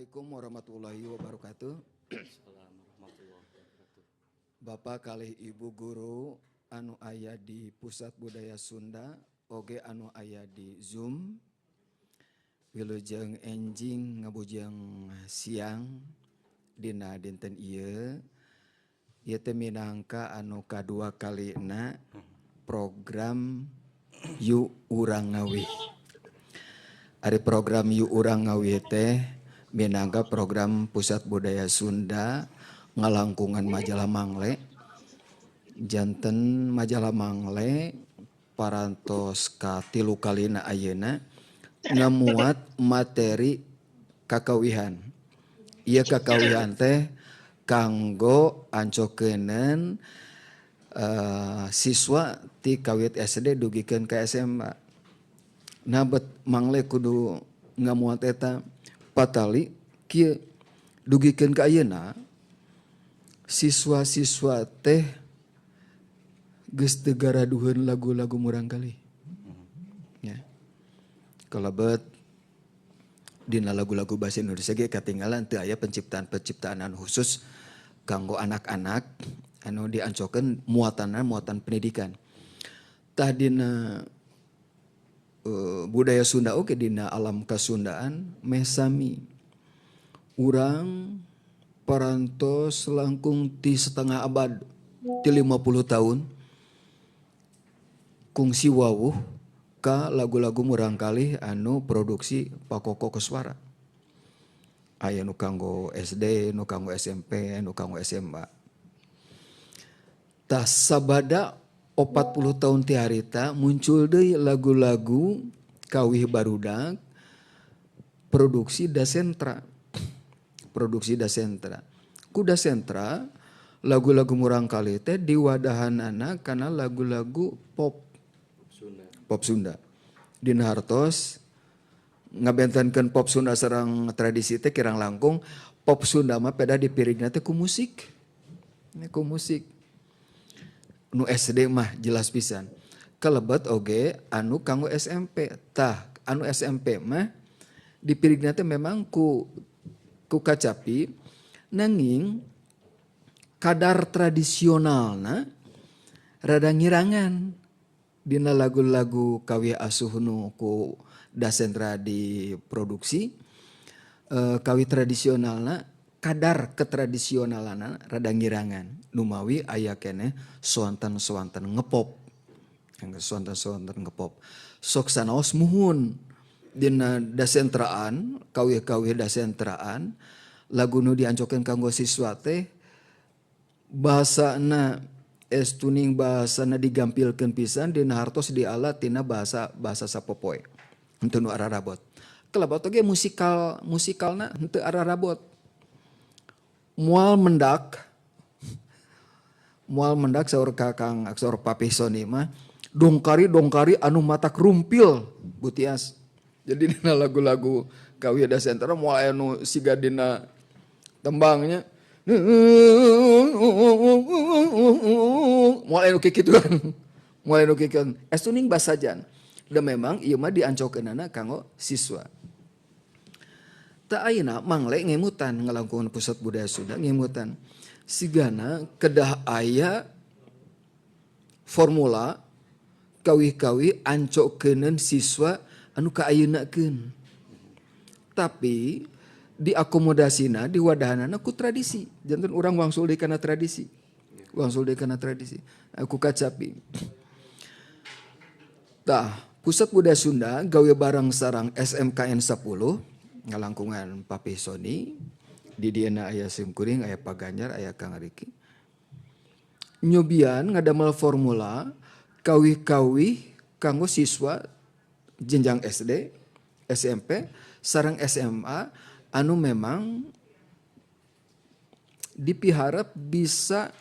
Assalamualaikum warahmatullahi wabarakatuh. Bapak kalih Ibu guru anu aya di Pusat Budaya Sunda, oge anu aya di Zoom. Wilujeng enjing ngabujeng siang dina dinten ieu. Ieu teh minangka anu kadua kalina program Yu Urang Ngawih. Ari program Yu Urang Ngawih teh minangka program Pusat Budaya Sunda ngalangkungan majalah Mangle. Janten majalah Mangle parantos katilu kalina ayeuna ngamuat materi kakawihan. Ieu kakawihan teh kanggo ancokeuneun siswa ti kawit SD dugikeun ka SMA. Nah, bet Mangle kudu ngamuat eta patali kieu, dugikeun ka ayeuna siswa-siswa teh geus teu garaduheun lagu-lagu murangkalih. Ya. Kalebet dina lagu-lagu bahasa Indonesia ge katinggalan, teu aya penciptaan-penciptaan anu khusus kanggo anak-anak anu diancokeun muatanna muatan pendidikan. Tah, dina budaya Sunda oge, dina alam kasundaan meh sami. Urang parantos langkung ti setengah abad, ti 50 tahun kungsi wawuh ka lagu-lagu murangkalih anu produksi Pak Koko Koswara. Aya nu kanggo SD, nu kanggo SMP, nu kanggo SMA. Tah, sabada 40 tahun ti harita muncul deui lagu-lagu kawih barudak produksi Dasentra. Produksi Dasentra. Ku Dasentra lagu-lagu murangkalih teh diwadahanana kana lagu-lagu pop Sunda. Pop Sunda. Dina hartos ngabentenkeun pop Sunda sareng tradisi teh kirang langkung pop Sunda mah pedah dipirigna teh ku musik. Ini ku musik. Nu SD mah jelas pisan. Kalebet oge anu kanggo SMP. Tah, anu SMP mah dipirigna teh memang ku ku kacapi, nanging kadar tradisionalna rada ngirangan dina lagu-lagu kawih asuh nu ku Dasentra diproduksi, kawih tradisionalna, kadar ketradisionalana rada ngirangan, numawi aya keneh soanten-soanten ngepop, soanten-soanten ngepop. Sok sanaos muhun dina Dasentraan, kawih-kawih Dasentraan, lagu nu diancokeun kanggo siswa teh bahasana estuning bahasana digampilkeun pisan, dina hartos diala tina bahasa bahasa sapopoe, henteu nu ararabot. Kalebet oge musikal, musikalna henteu ararabot, moal mendak, moal mendak. Saur Kakang, saur Papi Sony mah, dongkari dongkari anu matak rumpil butias. Jadi dina lagu-lagu kawih Dasentra moal aya nu siga dina tembangnya, moal aya nu kikituan, moal aya nu kikituan. Estuning basajan da memang ieu mah diancokeunana kanggo siswa. Tah, ayeuna Mangle ngemutan, ngalangkungan Pusat Budaya Sunda ngemutan sigana kedah aya formula kawih-kawih ancokeuneun siswa anu kaayeunakeun, tapi diakomodasina, diwadahanana ku tradisi. Janten urang wangsul deui kana tradisi, wangsul deui kana tradisi ku kacapi. Tah, Pusat Budaya Sunda gawe bareng sareng SMKN 10 ngalangkungan Papi Sony, di dieuna aya simkuring, aya Pak Ganjar, aya Kang Riki, nyobian ngadamel formula kawih-kawih kanggo siswa jenjang SD, SMP, sareng SMA anu memang dipiharap bisa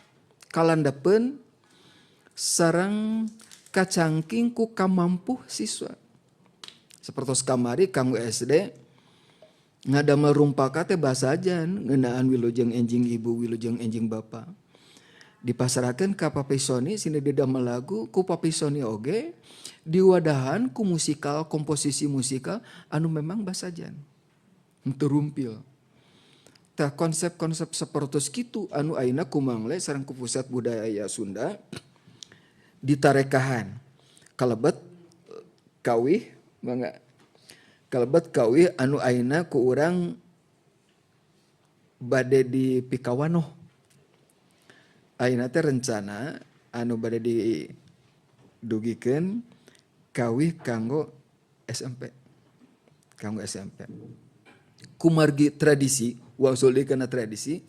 kalandapeun sareng kacangking ku kamampuh siswa. Seperti kamari kanggo SD ngadamel rumpaka teh basajan ngeunaan wilujeng enjing ibu, wilujeng enjing bapak. Dipasrahkeun ka Papi Sony sini, didamel lagu ku Papi Sony oge diwadahan ku musikal, komposisi musikal anu memang basajan. Henteu rumpil. Tah, konsep-konsep sapertos kitu anu ayeuna ku Mangle sareng ku Pusat Budaya Sunda ditarekahan. Kalebet kawih, mangga, kalebet kawih anu ayeuna ku urang bade dipikawanoh. Ayeuna teh rencana anu bade didugikeun kawih kanggo SMP. Kanggo SMP. Kumargi tradisi, wangsul deui kana tradisi,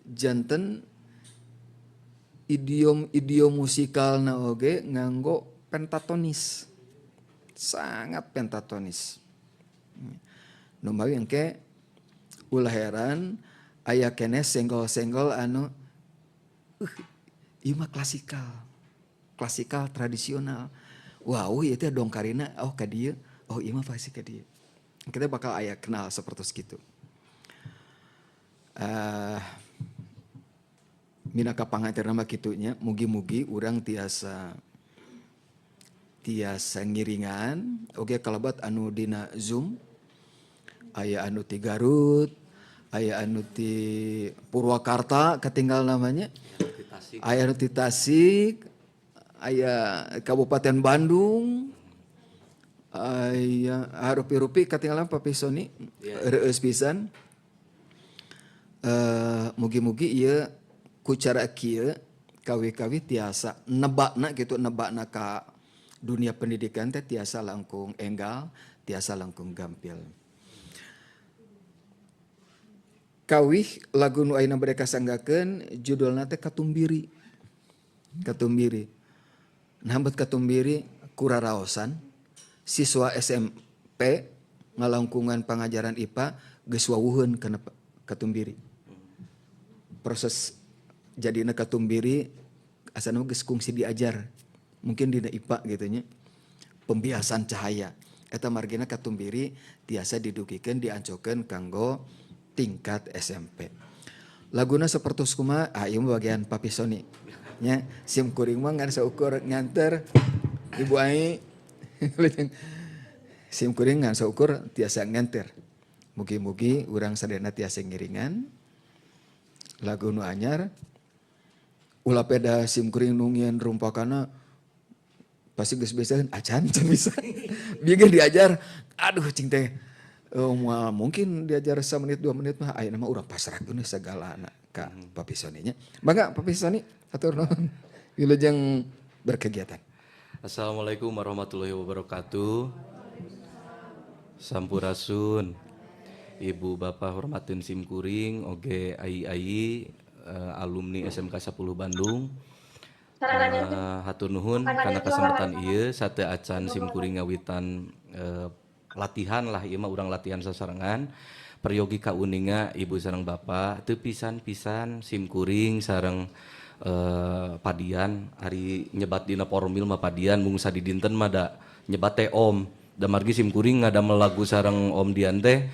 janten idiom-idiom musikalna oge nganggo pentatonis. Sangat pentatonis. Nu mawi engke ulah heran aya keneh senggol-senggol anu ieu mah klasikal. Klasikal tradisional. Wow, ieu teh dongkarina oh ka dieu, oh ieu mah pasti ka dieu. Kita bakal aya kenal seperti gitu. Minangka panganterna mah kitu nya, mugi-mugi urang tiasa tiasa ngiringan oge kalebet anu dina Zoom, aya anu ti Garut, aya anu ti Purwakarta katinggal namanya, aya anu ti Tasik, aya Kabupaten Bandung, aya rupi-rupi katinggalan Papi Sony reueus pisan. Mugi-mugi ieu ku cara kieu kawih-kawih tiasa nebakna gitu, nebakna ka dunia pendidikan teh tiasa langkung enggal, tiasa langkung gampil. Kawih lagu nu ayeuna bade kasanggakeun judulna teh Katumbiri. Katumbiri. Nah, bet Katumbiri kuraraosan siswa SMP ngalangkungan pangajaran IPA geus wawuheun kana Katumbiri. Proses jadina Katumbiri asana geus kungsi diajar. Mungkin dina IPA gitu nya. Pembiasan cahaya. Eta margina Katumbiri tiasa didugikeun, diancokeun kanggo tingkat SMP. Laguna sapertos kumaha? Ah, ieu mah bagian Papi Sony. Nya, sim kuring mah ngan saukur nganter Ibu Ai. Sim kuring ngan saukur tiasa nganter. Mugi-mugi urang sadayana tiasa ngiringan lagu nu anyar. Ulah peda sim kuring nu ngieun rumpakana pasti geus biasaeun acan can bisa. Bieu ge diajar, aduh cing teh moal mungkin diajar samenit 2 menit mah, ayeuna mah urang pasrahkeun sagalana ka Papi Sony nya. Mangga Papi Sony, hatur nuhun. Wilujeng berkegiatan. Assalamualaikum warahmatullahi wabarakatuh. Sampurasun. Ibu bapak hormatin sim kuring, oge ai-ai alumni SMK 10 Bandung. Hatur nuhun karena kesempatan ieu sateuacan sim kuring ngawitan latihan lah, ieu mah urang latihan sasarengan. Peryogi kauninga ibu sareng bapak teu pisan-pisan sim kuring sareng Padian, ari nyebat dina formil mah Padian, mung sadidinten mah da nyebat teh Om. Da margi sim kuring ngadamel lagu sareng Om Dian teh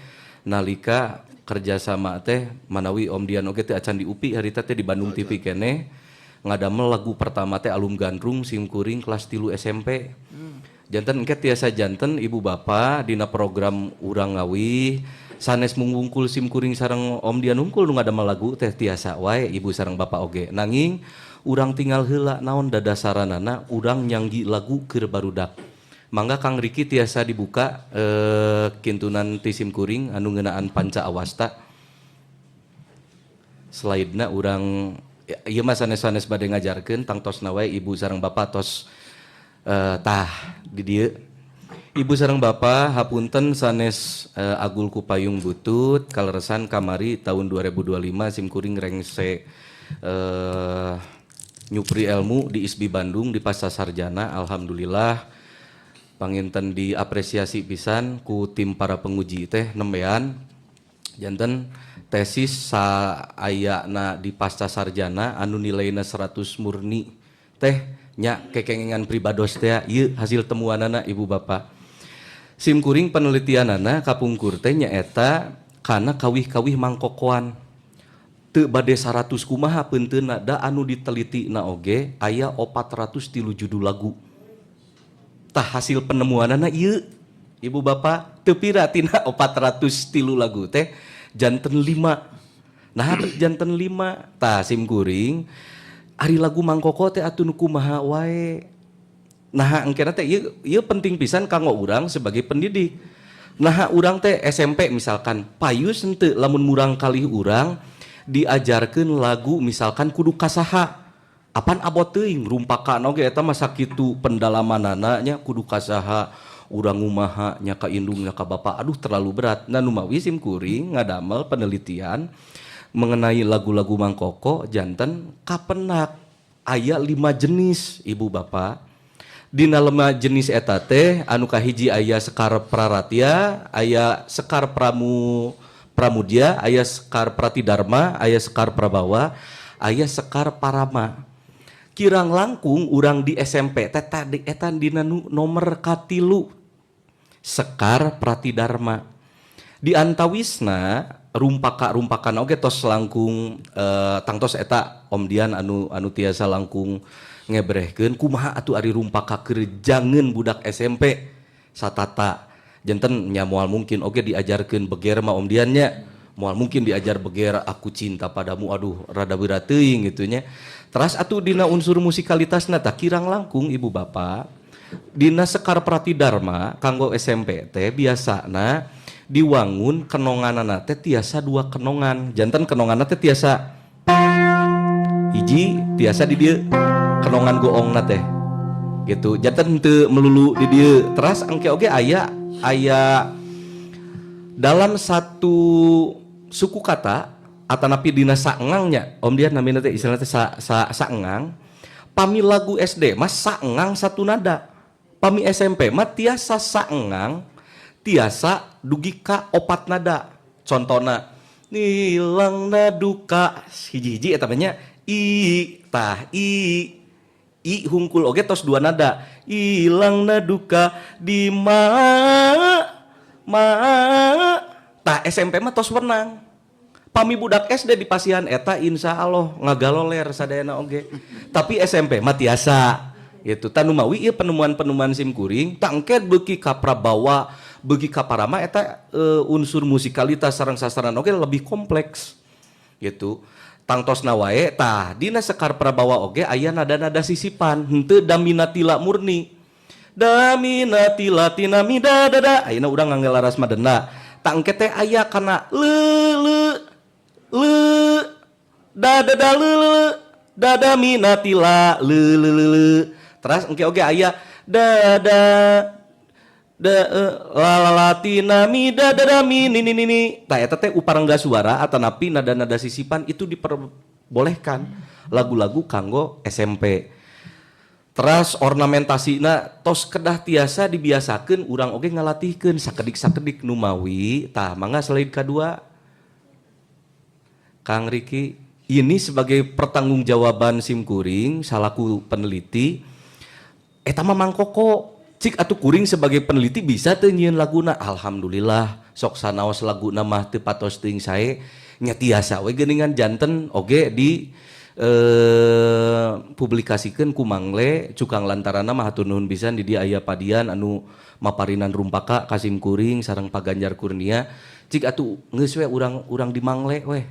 nalika kerjasama teh manawi Om Dian oge teh acan di UPI harita teh, di Bandung TV keneh. Ngadamel lagu pertama teh Alum Gandrung sim kuring kelas 3 SMP. Janten engke tiasa janten ibu bapak dina program urang ngawih sanes mung wungkul sim kuring sareng Om Dian wungkul nu ngadamel lagu teh, tiasa wae ibu sareng bapak oge. Nanging urang tinggal heula naon dadasaranana urang nyanggi lagu keur barudak. Mangga Kang Riki tiasa dibuka kintunan ti sim kuring anu ngeunaan Panca Awasta. Slide-na urang ieu mah sanes-sanes bade ngajarkeun, tangtosna wae ibu sareng bapak tos tah di dieu. Ibu sareng bapak, hapunten sanes agul ku payung butut, kaleresan kamari tahun 2025 sim kuring rengse nyupri ilmu di ISBI Bandung di Pasca Sarjana. Alhamdulillah panginten diapresiasi pisan ku tim para penguji teh nembean. Janten tesis saayana di Pasca Sarjana anu nilaina 100 murni teh nya kekengingan pribados teh, ieu hasil temuanana ibu bapak. Sim kuring penelitianana kapungkur teh nyaeta kana kawih-kawih mangkokoan. Teu bade 100 kumaha peunteunna, da anu diteliti na oge aya 403 judul lagu. Tah, hasil penemuanana ieu ibu bapak, teu pira tina 403 lagu teh janten 5. Nah, janten 5. Tah, sim kuring ari lagu Mang Koko teh atuh nu kumaha wae? Nah, engkena teh ieu ieu penting pisan kanggo urang sebagai pendidik. Nah, urang teh SMP misalkan payus henteu lamun murang kali urang diajarkeun lagu misalkan kudu kasaha? Apan abot teuing rumpakan oge eta mah sakitu pendalamanana nya, kudu kasaha, urang ngumaha nya, ka indung nya, ka bapa, aduh, terlalu berat. Nah, numawi sim kuring ngadamel penelitian mengenai lagu-lagu Mang Koko, janten kapenak aya 5 jenis, Ibu Bapak. Dina 5 jenis eta teh anu kahiji aya Sekar Praratya, aya Sekar Pramudya, aya Sekar Pratidharma, aya Sekar Prabawa, aya Sekar Parama. Kirang langkung urang di SMP teh tadi eta dina nu nomor 3, Sekar Pratidharma. Di antawisna rumpaka-rumpakan oge tos langkung tangtos eta Om Dian anu anu tiasa langkung ngebrehkeun kumaha atuh ari rumpaka keur jangeun budak SMP satata. Janten nya moal mungkin oge diajarkeun beger mah, Om Dian nya, moal mungkin diajar beger "Aku Cinta Padamu", aduh, rada berat teuing gitu nya. Teras atuh dina unsur musikalitasna, tah, kirang langkung, Ibu Bapak, dina Sekar Pratidharma kanggo SMP teh biasana diwangun kenonganana teh tiasa dua kenongan. Janten kenonganna teh tiasa hiji, tiasa di dieu kenongan goongna teh gitu, janten teu melulu di dieu. Teras engke oge aya aya dalam satu suku kata atanapi dina saengangnya, Om Dian, namina teh istilahna teh sa, sa, saengang. Pami lagu SD mah saengang satu nada, pami SMP mah tiasa saengang, tiasa dugi ka 4 nada. Contona "Nilangna Duka", hiji-hiji eta nya i, tah, i i hungkul oge tos dua nada. "Ilangna duka di ma ma", tah, SMP mah tos wenang. Pami budak SD di pasihan eta insya Allah ngagaloler sadayana oge, tapi SMP mah tiasa gitu. Tah, numawi ieu penemuan-penemuan sim kuring. Tangket beuki ka Prabawa, beuki ka Parama, eta unsur musikalitas sareng sasaran oge lebih kompleks gitu. Tangtosna wae, tah, dina Sekar Prabawa oge aya nada-nada sisipan, henteu daminatila murni. Daminatila tina mi da da da, ayeuna urang ngangge laras madenda. Tangke teh aya kana le le le da da da le le da da minatila le le le le. Terus engke oge aya da da da la la la tina mi da da da mi ni ni ni ni. Tah, eta teh uparangga suara atanapi nada-nada sisipan itu diperbolehkan lagu-lagu kanggo SMP. Teras ornamentasina tos kedah tiasa dibiasakeun, urang oge ngalatihkeun sakedik-sakedik. Numawi, tah, mangga slide kedua, Kang Riki. Ini sebagai pertanggungjawaban simkuring salaku peneliti. Eta mah Mang Koko, cik atuh kuring sebagai peneliti bisa teu nyieun laguna? Alhamdulillah, sok sanaos laguna mah teu patos teuing sae nya, tiasa we geuningan. Janten oge di publikasikeun ku Mangle cukang lantaranna mah hatur nuhun pisan di dieu aya Padian anu maparinan rumpaka ka sim kuring sareng Pak Ganjar Kurnia. Cik atuh geus we urang urang di Mangle weh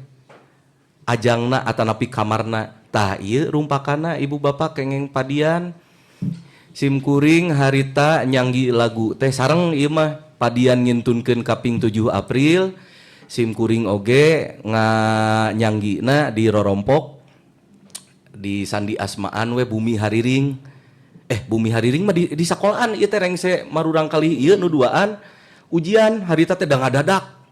ajangna atanapi kamarna. Tah, ieu rumpakana, Ibu Bapak kengeng Padian. Sim kuring harita nyanggi lagu teh sareng ieu mah Padian ngintunkeun kaping 7 April, sim kuring oge nga nyanggina di Rorompok, di Sandi Asmaan we, Bumi Hariring. Bumi Hariring mah di sekolahan ieu teh rengse marurang kali ieu nu duaan ujian harita teh da ngadadak.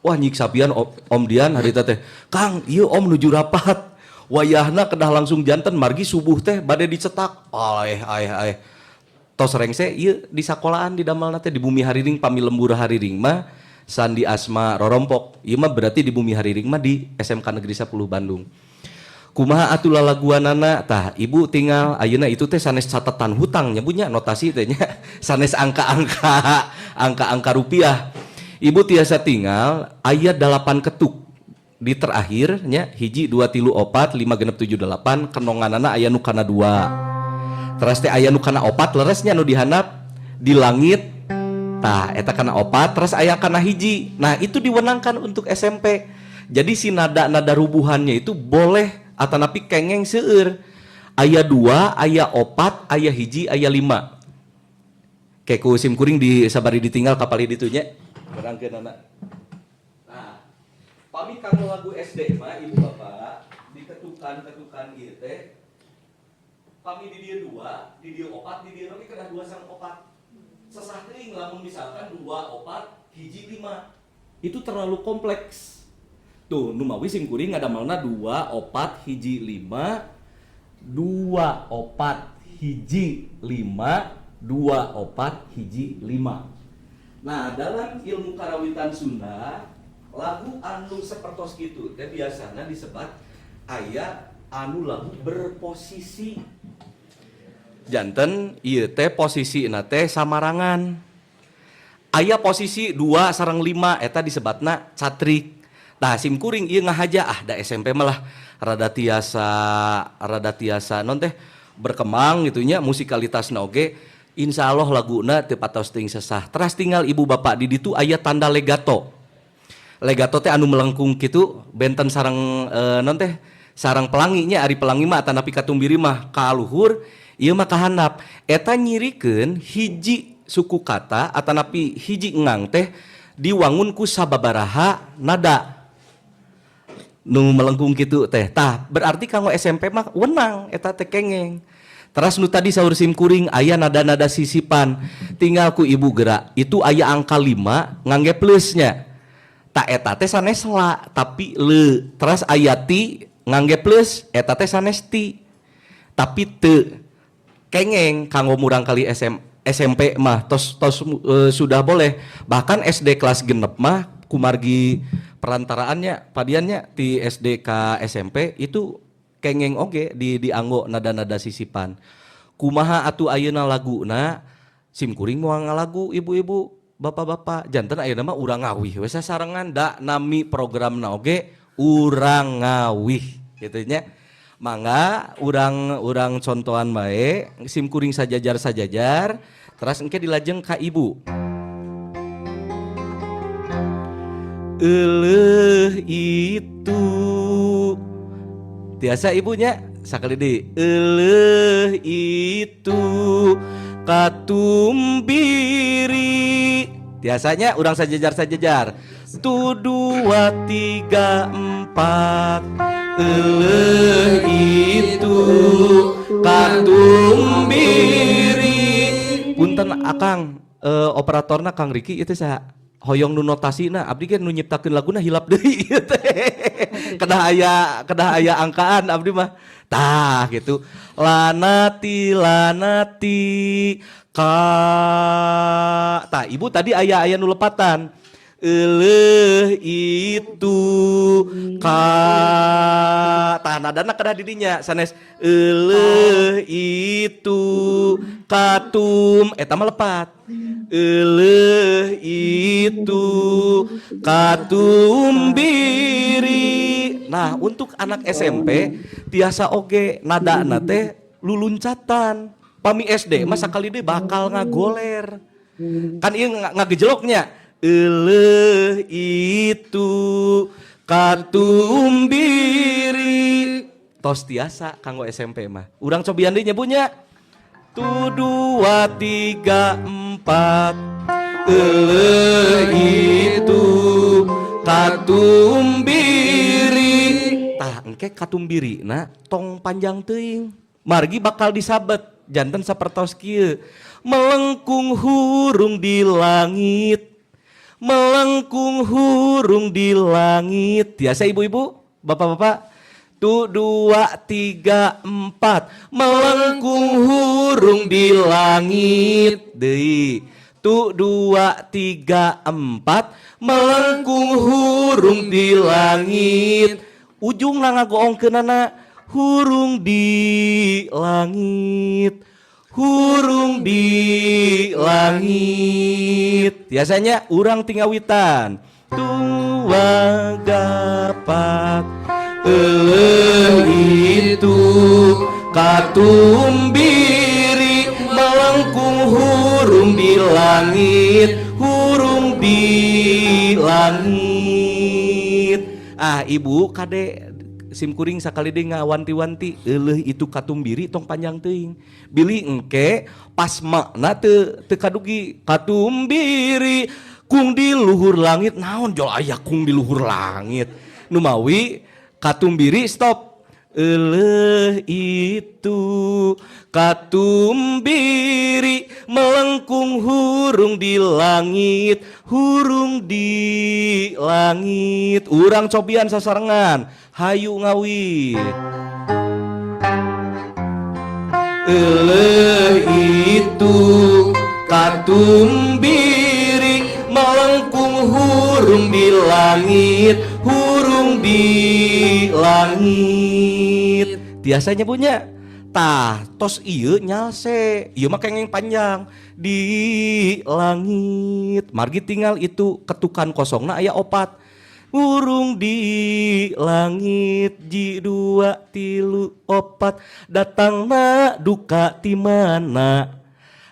Wah, nyiksa pian Om Dian harita teh, "Kang, ieu Om nuju rapat wayahna kedah langsung janten margi subuh teh bade dicetak." Aeh aeh aeh, tos rengse ieu di sekolahan di damelna teh di Bumi Hariring. Pami lembur Hariring mah Sandi Asma Rorompok, ieu mah berarti di Bumi Hariring mah di SMK Negeri 10 Bandung. Kumaha atuh lalaguanana? Tah, Ibu tinggal ayeuna itu teh sanes catatan hutang nya, Bu, nya, notasi teh nya, sanes angka-angka angka-angka rupiah. Ibu tiasa tinggal aya 8 ketuk di terakhir nya, 1, 2, 3, 4, 5, 6, 7, 8. Kenonganana aya nu kana 2, teras teh aya nu kana 4, leresnya nu dihandap di langit. Tah, eta kana 4, terus aya kana 1. Nah, itu diwenangkan untuk SMP. Jadi si nada-nada rubuhannya itu boleh atanapi kengeng seueur. Aya dua, aya opat, aya hiji, aya lima. Kayak ku sim kuring di sabari ditinggal kapal ditunya. Nerangkeunana. Nah, pami kanggo lagu SD mah, ibu bapak, diketukan-ketukan ieu teh, pami di dieu dua, di dieu opat, di dieu oge kedah dua sareng opat. Sesah teuing lamun misalkan dua opat, hiji lima. Itu terlalu kompleks. Tuh, nu mawi sim kuring ngadamelna dua opat hiji lima, dua opat hiji lima, dua opat hiji lima. Nah, dalam ilmu karawitan Sunda, lagu anu sepertos gitu teh biasanya disebat aya anu lagu berposisi. Janten ieu teh posisi teh samarangan. Aya posisi dua sareng lima, eta disebatna catrik. Tah, sim kuring ieu ngahaja, ah, da SMP malah rada tiasa non teh berkembang gitu nya musikalitasna oge, insya Allah laguna teu patos teuing sesah. Teras tinggal ibu bapak di ditu aya tanda legato. Legato teh anu melengkung kitu, benten sareng non teh sareng pelanginya. Ari pelangi mah atanapi katumbiri mah ka luhur, ieu mah ka handap. Eta nyirikeun hiji suku kata atanapi hiji engang teh diwangun ku sababaraha nada nu melengkung kitu teh. Tah, berarti kanggo SMP mah wenang eta teh, kengeng. Teras nu tadi saur sim kuring aya nada-nada sisipan, tinggal ku ibu gerak itu aya angka 5 ngangge plusnya. Tak, eta teh sanes la tapi le. Teras aya ti ngangge plus, eta teh sanes ti tapi te. Kengeng kanggo murang kali SM, SMP mah tos tos sudah boleh. Bahkan SD kelas 6 mah kumargi perantaraannya padiannya di SD ke SMP itu kengeng oge di dianggo nada-nada sisipan. Kumaha atuh ayeuna laguna? Sim kuring moal ngalagu, ibu-ibu, bapak-bapak. Janten ayeuna mah urang ngawih we sasarengan, da nami programna oge Urang Ngawih gitu nya. Mangga urang urang contohan bae, sim kuring sajajar sajajar, teras engke dilajeng ka ibu. Euleuh itu tiasa ibunya sakali di euleuh itu katumbiri. Tiasanya urang sajajar sajajar tu, dua tiga empat. Euleuh itu katumbiri. Punten akang, operatorna Kang Riki itu saha? Hoyong nu notasina, abdi kan nu nyiptakeun laguna hilap deui ieu teh. Kedah aya angkaan abdi mah. Tah, gitu. Lanati lanati ka. Tah, ibu tadi aya aya nu lepatan. Euleuh itu ka. Tah, nadana kedah didinya, sanes euleuh itu katum, eta mah lepat. Euleuh itu katumbiri. Nah, untuk anak SMP tiasa oge nadana teh luluncatan. Pami SD mah sakali deui bakal ngagoler. Kan ieu ngagejeloknya. Euleuh itu katumbiri. Tos tiasa kanggo SMP mah. Urang cobian deui nyebunya. Tu dua tiga empat. Euleuh itu katumbiri. Tah, engke katumbiri na tong panjang teuing. Margi bakal disabet janten sapertos kieu. Melengkung hurung di langit. Melengkung hurung di langit. Biasa ibu-ibu, bapak-bapak. Tu dua tiga empat. Melengkung hurung di langit. Deui. Tu dua tiga empat. Melengkung hurung di langit. Ujung ngagoongkeunana hurung di langit. Hurung di langit. Biasanya urang tingawitan. Tua gapat. Euleuh itu katumbiri melengkung hurung di langit, hurung di langit. Ah, Ibu, kade simkuring sakali deui ngawanti-wanti, euleuh itu katumbiri tong panjang teuing. Bilih engke pas makna teu teu kadugi. Katumbiri kung di luhur langit, naon jol aya kung di luhur langit. Numawi katumbiri stop. Euleuh itu katumbiri melengkung hurung di langit, hurung di langit. Urang cobian sasarengan, hayu ngawih. Euleuh itu katumbiri melengkung hurung di langit, hurung di langit. Tiasa nyebutnya. Tah, tos ieu nyalse. Ieu mah kengeng panjang di langit. Margi tinggal itu ketukan kosongna aya opat. Hurung di langit, ji dua tilu opat, datangna duka ti mana,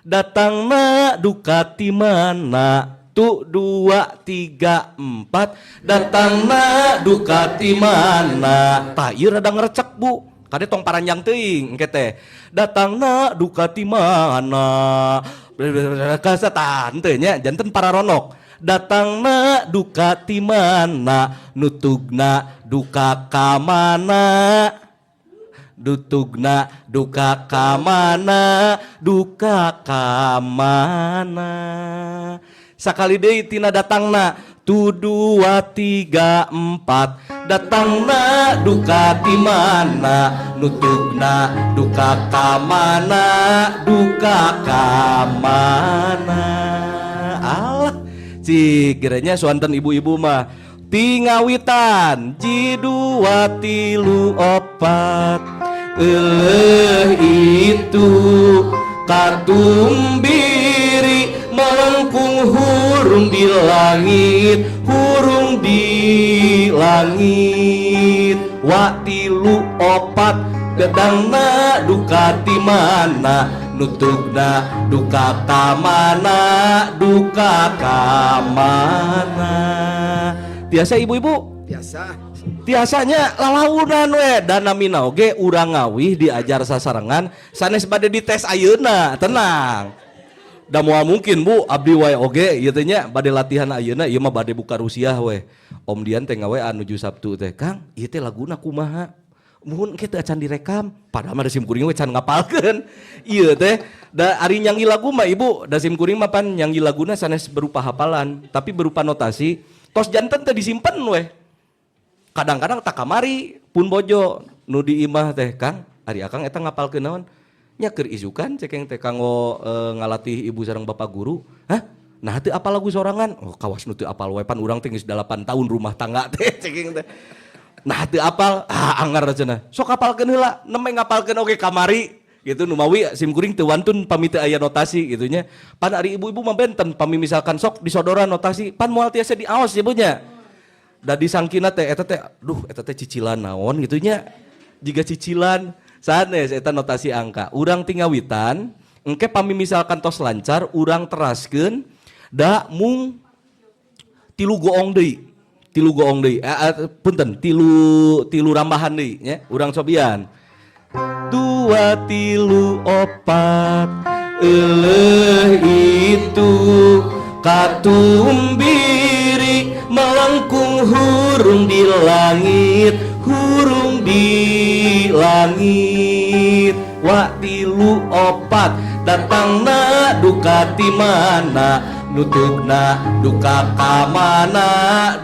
datangna duka ti mana, tu dua tiga empat, datangna duka ti mana. Tah, ieu rada ngerecek, Bu. Kade tong paranjang teuing engke teh. Datangna duka ti mana, kasatan teu nya, janten pararonok. Datangna duka ti mana, nutugna duka ka mana, dutugna duka ka mana, duka ka mana. Sakali deui tina datangna, tu dua tiga empat, datangna duka ti mana, nutugna duka ka mana, duka ka mana. Alah, cik kiranya suanten ibu-ibu mah tingawitan ji dua tilu opat, euleuh itu katumbiri melengkung hurung di langit, hurung di langit. Wa tilu opat, gedangna duka ti mana, nutugna duka ka mana, duka ka mana. Tiasa ibu-ibu? Tiasa. Tiasanya lalaunan we, dan namina oge urang ngawih diajar sasarengan sanes bade dites ayeuna, tenang. Da moal mungkin, Bu, abdi wae oge ieu teh nya bade latihan ayeuna, ieu mah bade buka rusiah we. Om Dian teh ngawe nuju Sabtu teh, "Kang, ieu teh laguna kumaha?" Muhun engke teu acan direkam, padahal mah da sim kuring we can ngapalkeun. Ieu teh da ari nyanggi lagu mah, Ibu, da sim kuring mah pan nyanggi laguna sanes berupa hafalan, tapi berupa notasi, tos janten teh disimpen we. Kadang-kadang tak kamari pun bojo nu di imah teh, "Kang, ari akang eta ngapalkeun naon?" Nya keur isukan cekeng teh kanggo ngalatih ibu sareng bapak guru. "Hah? Nah, teu apal lagu sorangan?" "Oh, kawas nu teu apal we, pan urang teh geus 8 tahun rumah tangga teh," cekeng teh. "Nah, teu apal?" "Ah, anggar cenah. Sok apalkeun heula." Nembe ngapalkeun oge kamari gitu, numawi sim kuring teu wantun pami teu aya notasi gitu nya. Pan ari ibu-ibu mah benten, pami misalkan sok disodoran notasi pan moal tiasa diaos ya, Bu, nya. Da disangkina teh eta teh, duh, eta teh cicilan naon gitu nya. Jiga cicilan sanes, eta notasi angka. Urang tingawitan, engke pami misalkan tos lancar urang teraskeun, da mung tilu goong deui. Tilu goong deui. Punten, tilu tilu rambahan deui nya. Urang cobian. Dua tilu opat, euleuh itu katumbiri melengkung hurung di langit, hurung di langit. Wa tilu opat, datangna duka ti mana, nutugna duka ka mana,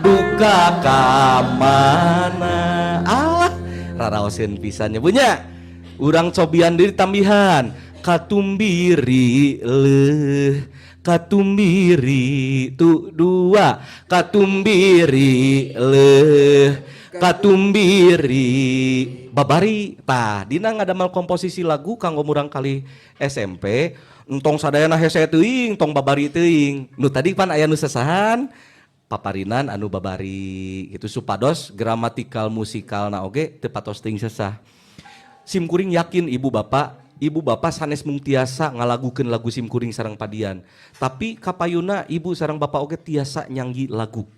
duka ka mana. Alah, raraoseun pisan nya, punya. Urang cobian deui tambihan. Katumbiri leuh katumbiri, tu dua katumbiri leuh katumbiri babari. Tah, dina ngadamel komposisi lagu kanggo murang kali SMP, entong sadayana hese teuing, tong babari teuing. Nu tadi pan aya nu sesahan paparinan anu babari gitu, supados gramatikal musikalna oge teu patos teuing sesah. Sim kuring yakin ibu bapak, ibu bapak sanes mung tiasa ngalagukeun lagu sim kuring sareng padian, tapi kapayuna ibu sareng bapak oge tiasa nyanggi lagu.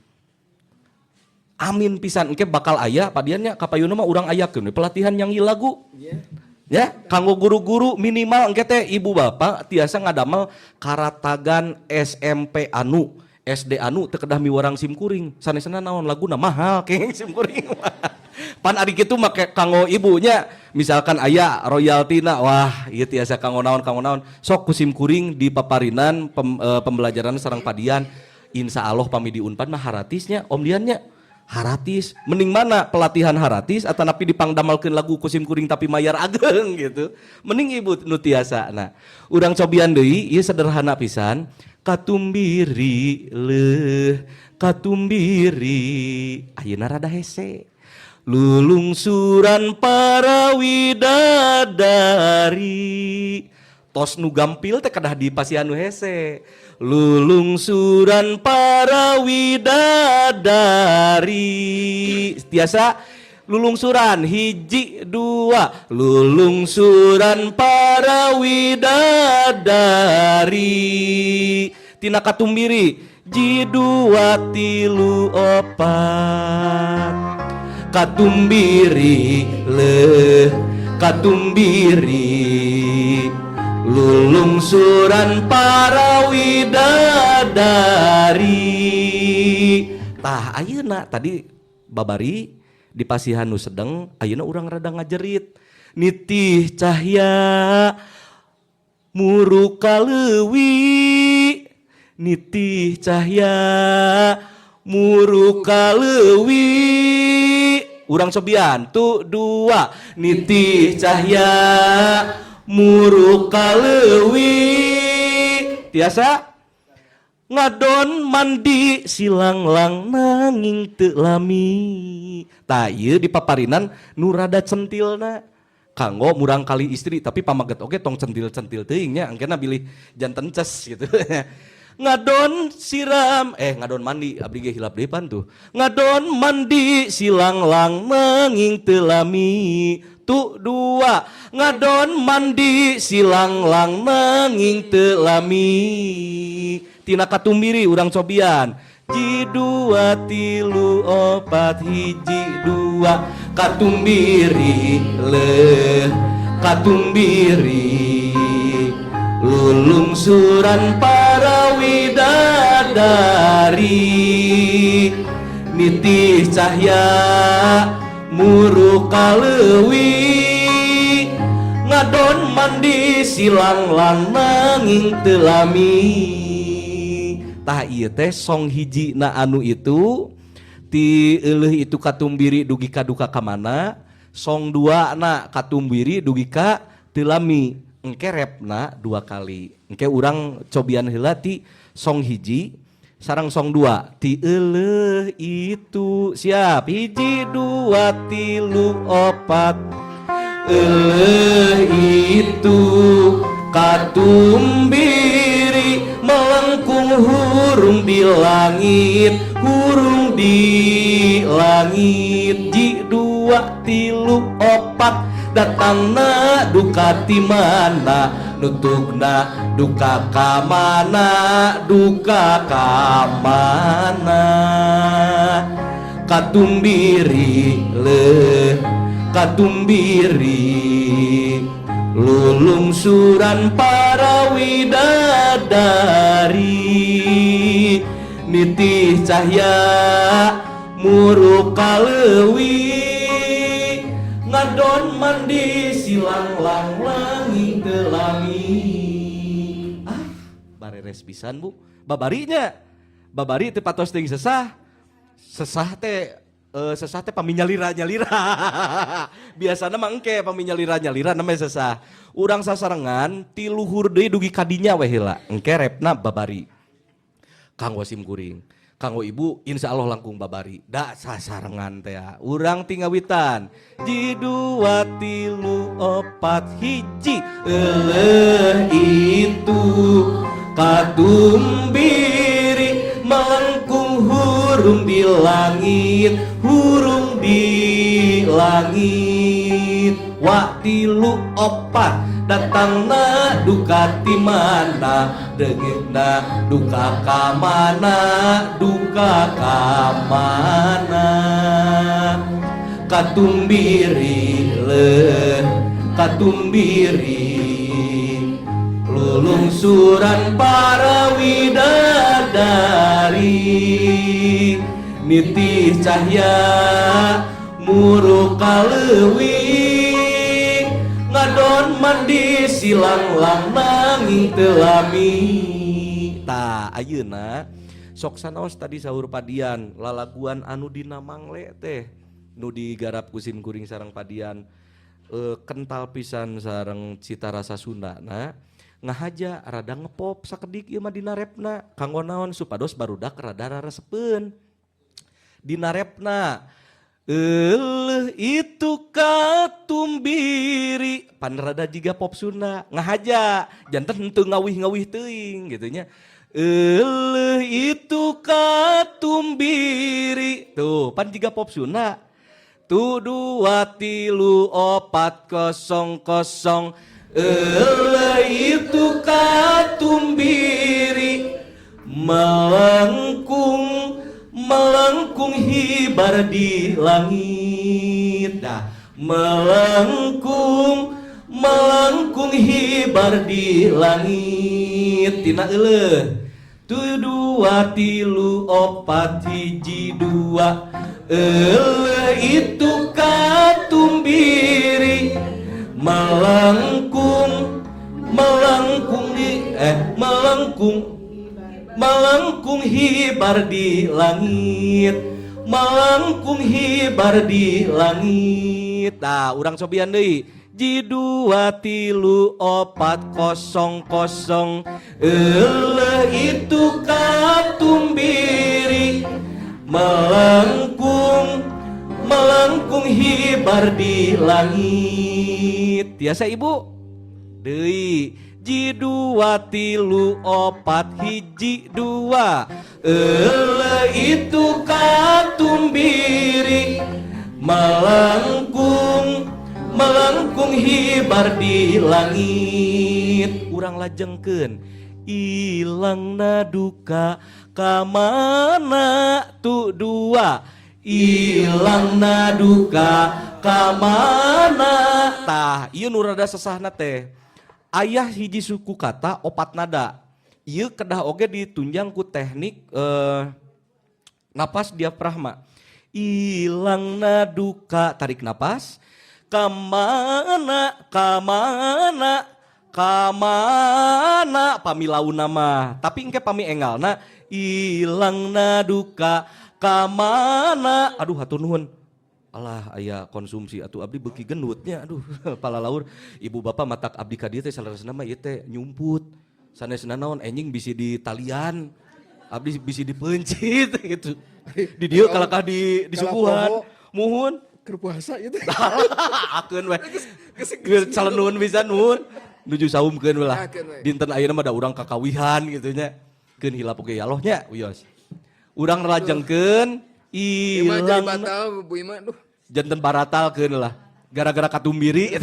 Amin pisan, engke bakal aya Pak Dian nya, kapayuna mah urang ayakeun we pelatihan nyanyi lagu. Ya, kanggo guru-guru minimal engke teh ibu bapak tiasa ngadamel karatagan SMP anu, SD anu teu kedah miwarang sim kuring. Sanesna naon, laguna mahal kenging sim kuring. Pan ari kitu make kanggo ibunya, misalkan aya royaltina, wah, ieu tiasa kanggo naon, kanggo naon. Sok ku sim kuring di paparinan pembelajaran sareng padian. Insya Allah pami di Unpad mah haratisnya, Om Dian nya, haratis. Mending mana, pelatihan haratis atau napi dipangdamalkeun lagu ku sim kuring tapi mayar ageng gitu? Mending ibu nu tiasa. Nah, urang cobian deui, ieu sederhana pisan. Katumbiri leuh katumbiri, ayeuna rada hese. Lulungsuran para widadari, tos nu gampil teh kedah di pasihan nu hese. Lulungsuran para widadari, tiasa lulungsuran, hiji dua. Lulungsuran para widadari, tina katumbiri, ji dua tilu opat. Katumbiri leuh katumbiri, lulungsuran para widadari. Tah, ayeuna tadi babari di pasihan nu sedeng, ayeuna urang rada ngajerit. Nitih cahya muruk kaleuwi, nitih cahya muruk kaleuwi. Urang cobian tuh dua. Nitih cahya muruk kaleuwi, tiasa. Ngadon mandi silanglang nanging teu lami. Tah, ieu di paparinan nu rada centilna kanggo murang kali istri, tapi pamaget oge tong centil-centil teuing nya, engkena bilih janten ces gitu. Ngadon siram, eh, ngadon mandi, abdi ge hilap deui pan tuh. Ngadon mandi silanglang nanging teu lami, tu dua. Ngadon mandi silanglang nanging teu lami. Tina katumbiri urang cobian, ji dua tilu opat, hiji dua. Katumbiri leuh katumbiri, lulungsuran para widadari, nitih cahya muruk kaleuwi, ngadon mandi silanglang nanging teu lami. Tah, ieu teh song hiji na anu itu ti euleuh itu katumbiri dugi ka duka ka mana. Song dua na katumbiri dugi ka teu lami, engke repna dua kali. Engke urang cobian heula ti song hiji sareng song dua ti euleuh itu. Siap, hiji dua tilu opat. Euleuh itu katumbiri melengkung hurung di langit, hurung di langit. Ji dua tilu opat, datangna duka ti mana, nutukna duka ka mana, duka ka mana. Katumbiri leuh katumbiri, lulungsuran para widadari, nitih cahya muruk kaleuwi, ngadon mandi silanglang nanging teu lami. Ah, bareres pisan, Bu. Babarinya, babari teu patos ting sesah. Sesah teh sesah teh pami nyalira nyalira. Biasana mah engke pami nyalira nyalira namanya sesah. Urang sasarengan ti luhur deui dugi ka dinya we heula. Engke repna babari. Kanggo sim kuring. Kanggo ibu insya Allah langkung babari. Da sasarengan teh ya. Urang tingawitan. Ji dua tilu opat, hiji. Euleuh itu katumbiri melengkung hurung di langit, hurung di langit. Wa tilu opat, Datangna duka ti mana, leungitna duka ka mana, duka ka mana. Katumbiri leuh, katumbiri, lulungsuran para widadari, nitih cahya muruk ka leuwi, ngadon mandi silanglang nanging teu lami. Tah, ayeuna sok sanaos tadi saur Padian, lalaguan anu dina Mangle teh nu digarap ku sim kuring sareng Padian kental pisan sareng cita rasa Sunda. Nah, ngahaja rada ngepop sakedik ieu mah dina repna, kanggo naon? Supados barudak rada raresepeun. Dina repna, "Euleuh itu katumbiri," pan rada jiga pop Sunda, ngahaja janten henteu ngawih-ngawih teuing gitu nya. "Euleuh itu katumbiri," tuh pan jiga pop Sunda tuh. Dua, tilu, opat, kosong, kosong. "Euleuh itu katumbiri, melengkung, melengkung hibar di langit." Dah, "melengkung, melengkung hibar di langit." Tina euleuh tu, dua, tilu, opat, hiji, dua. "Euleuh itu katumbiri, melengkung, melengkung di melengkung, melengkung hibar di langit, melengkung hibar di langit." Nah, urang cobian deui. Ji, dua, tilu, opat, kosong, kosong. "Euleuh itu katumbiri, melengkung, melengkung hibar di langit." Tiasa, Ibu? Deui. Ji, dua, tilu, opat, hiji, dua. "Euleuh itu katumbiri, melengkung, melengkung hibar di langit." Urang lajengkeun. "Ilangna duka kamana," tu dua. "Ilangna duka kamana." Tah, ieu nu rada sesahna teh aya hiji suku kata opat nada. Ieu kedah oge ditunjang ku teknik napas diafragma. "Ilangna duka," tarik napas, "kamana, kamana, kamana," pami launa mah. Tapi engke pami engalna, "Ilangna duka kamana." Aduh, hatur nuhun. Alah, aya konsumsi atuh, abdi beuki gendutnya. Aduh, palalaur ibu bapak, matak abdi ka dieu teh saleresna mah ieu teh nyumput. Sanesna naon, enjing bisi di talian, abdi bisi dipeuncit gitu di dieu, kalakah di disuguhan. Muhun. Keur puasa itu. Akeun we. Geus calon bisa, nuhun. Nuju saumkeun we lah. Akeun we. Dinten ayeuna mah da urang kakawihan gitu nya. Keun hilap oge yaloh nya, wios. Urang lajengkeun. Ima jadi Ilang batal, Bu Ima, duh. Janten baratal keun lah. Gara-gara katumbiri.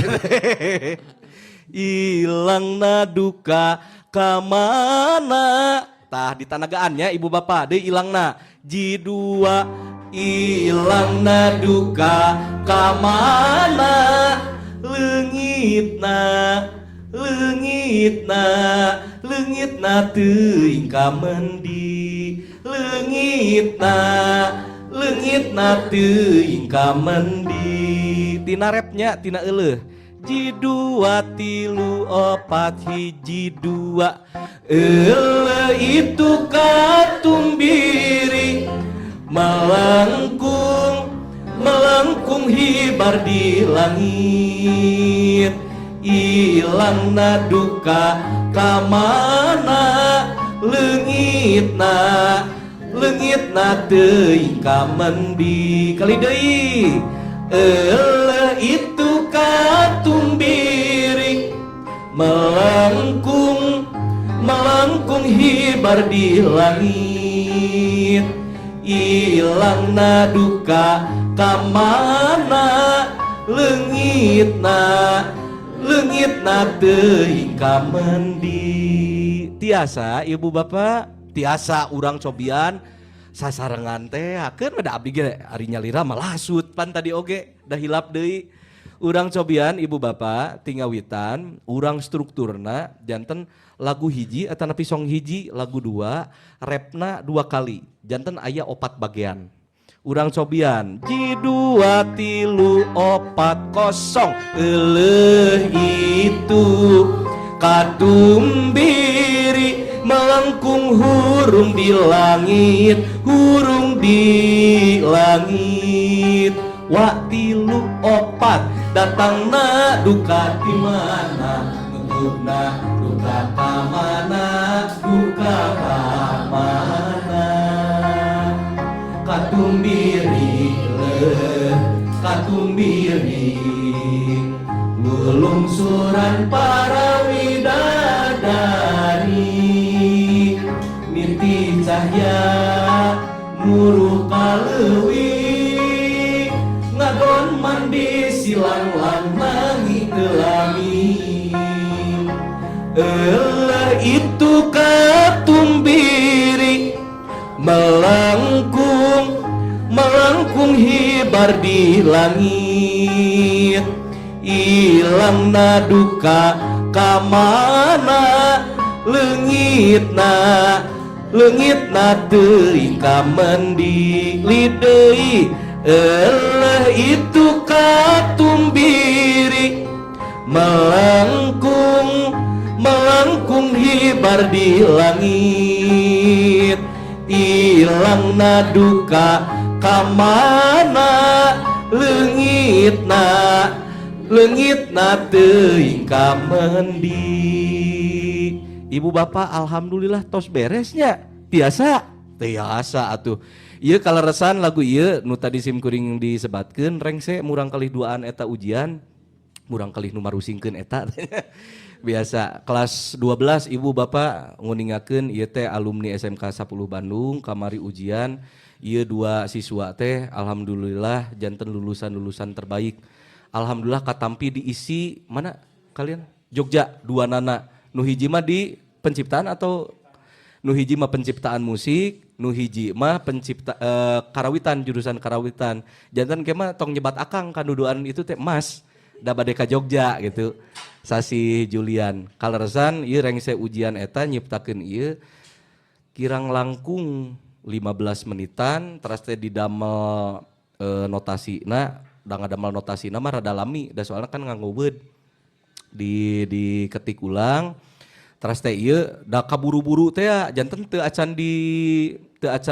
"Ilangna duka kamana." Tah, di tanagaannya, ibu bapak deui, ilangna. Ji, dua. "Ilangna duka kamana, leungitna, leungitna, leungitna teuing kamendi, leungitna, leungitna teuing kamendi." Tina repnya, tina euleuh. Ji, dua, tilu, opat, hiji, dua. "Euleuh itu katumbiri, melengkung, melengkung hibar di langit. Ilangna duka kamana, leungitna, leungitna teuing kamendi." Kali deui. "Euleuh itu katumbiri, melengkung, melengkung hibar di langit. Ilangna duka kamana, leungitna, Leungitna teuing ka mendi. Tiasa, Ibu Bapak? Tiasa urang cobian sasarengan teh hakeun da abdi ge ari nyalira mah lasut pan tadi oge da hilap deui. Urang cobian, Ibu Bapak, ti ngawitan urang strukturna janten lagu hiji atanapi song hiji, lagu dua, repna dua kali, janten aya opat bagian. Urang cobian ji dua tilu opat kosong. Eleuh itu katumbiri melengkung hurung di langit, hurung di langit. Wa tilu opat datangna duka di mana, nutupna duka ka mana, duka ka mana. Katumbiri leuh katumbiri lulungsuran para widadari, niti cahya muru kaleuwi ngadon mandi silanglang mangi telami. Eleuh itu katumbiri melengkung melengkung hibar di langit, ilangna duka kamana, leungitna leungitna teuing ka mendi lideui. Eleuh itu katumbiri melengkung melengkung hibar di langit, ilangna duka kamana, leungitna leungitna teuing ka mendi. Ibu Bapak, alhamdulillah tos beresnya. Tiasa tiasa atuh. Ieu kaleresan lagu ieu nu tadi sim kuring disebatkeun rengse murang kalih duaan eta ujian, murang kalih nu marusingkeun eta biasa kelas 12. Ibu Bapak nguningakeun ieu teh alumni SMK 10 Bandung kamari ujian. Ieu dua siswa teh alhamdulillah janten lulusan-lulusan terbaik. Alhamdulillah katampi diisi mana kalian Jogja dua nana. Nu hiji mah di penciptaan atau nu hiji mah penciptaan musik, nu hiji mah pencipta karawitan, jurusan karawitan. Janten kema tong nyebat akang kanuduan itu teh mas da bade ka Jogja gitu sasi Julian. Kaleresan ieu rengse ujian eta nyiptakeun ieu kirang langkung 15 menitan. Teras teh didamel notasina, da ngadamel notasina mah rada lami da soalna kan nganggo Word, di diketik ulang. Teras teh ieu da kaburu-buru teh janten teu acan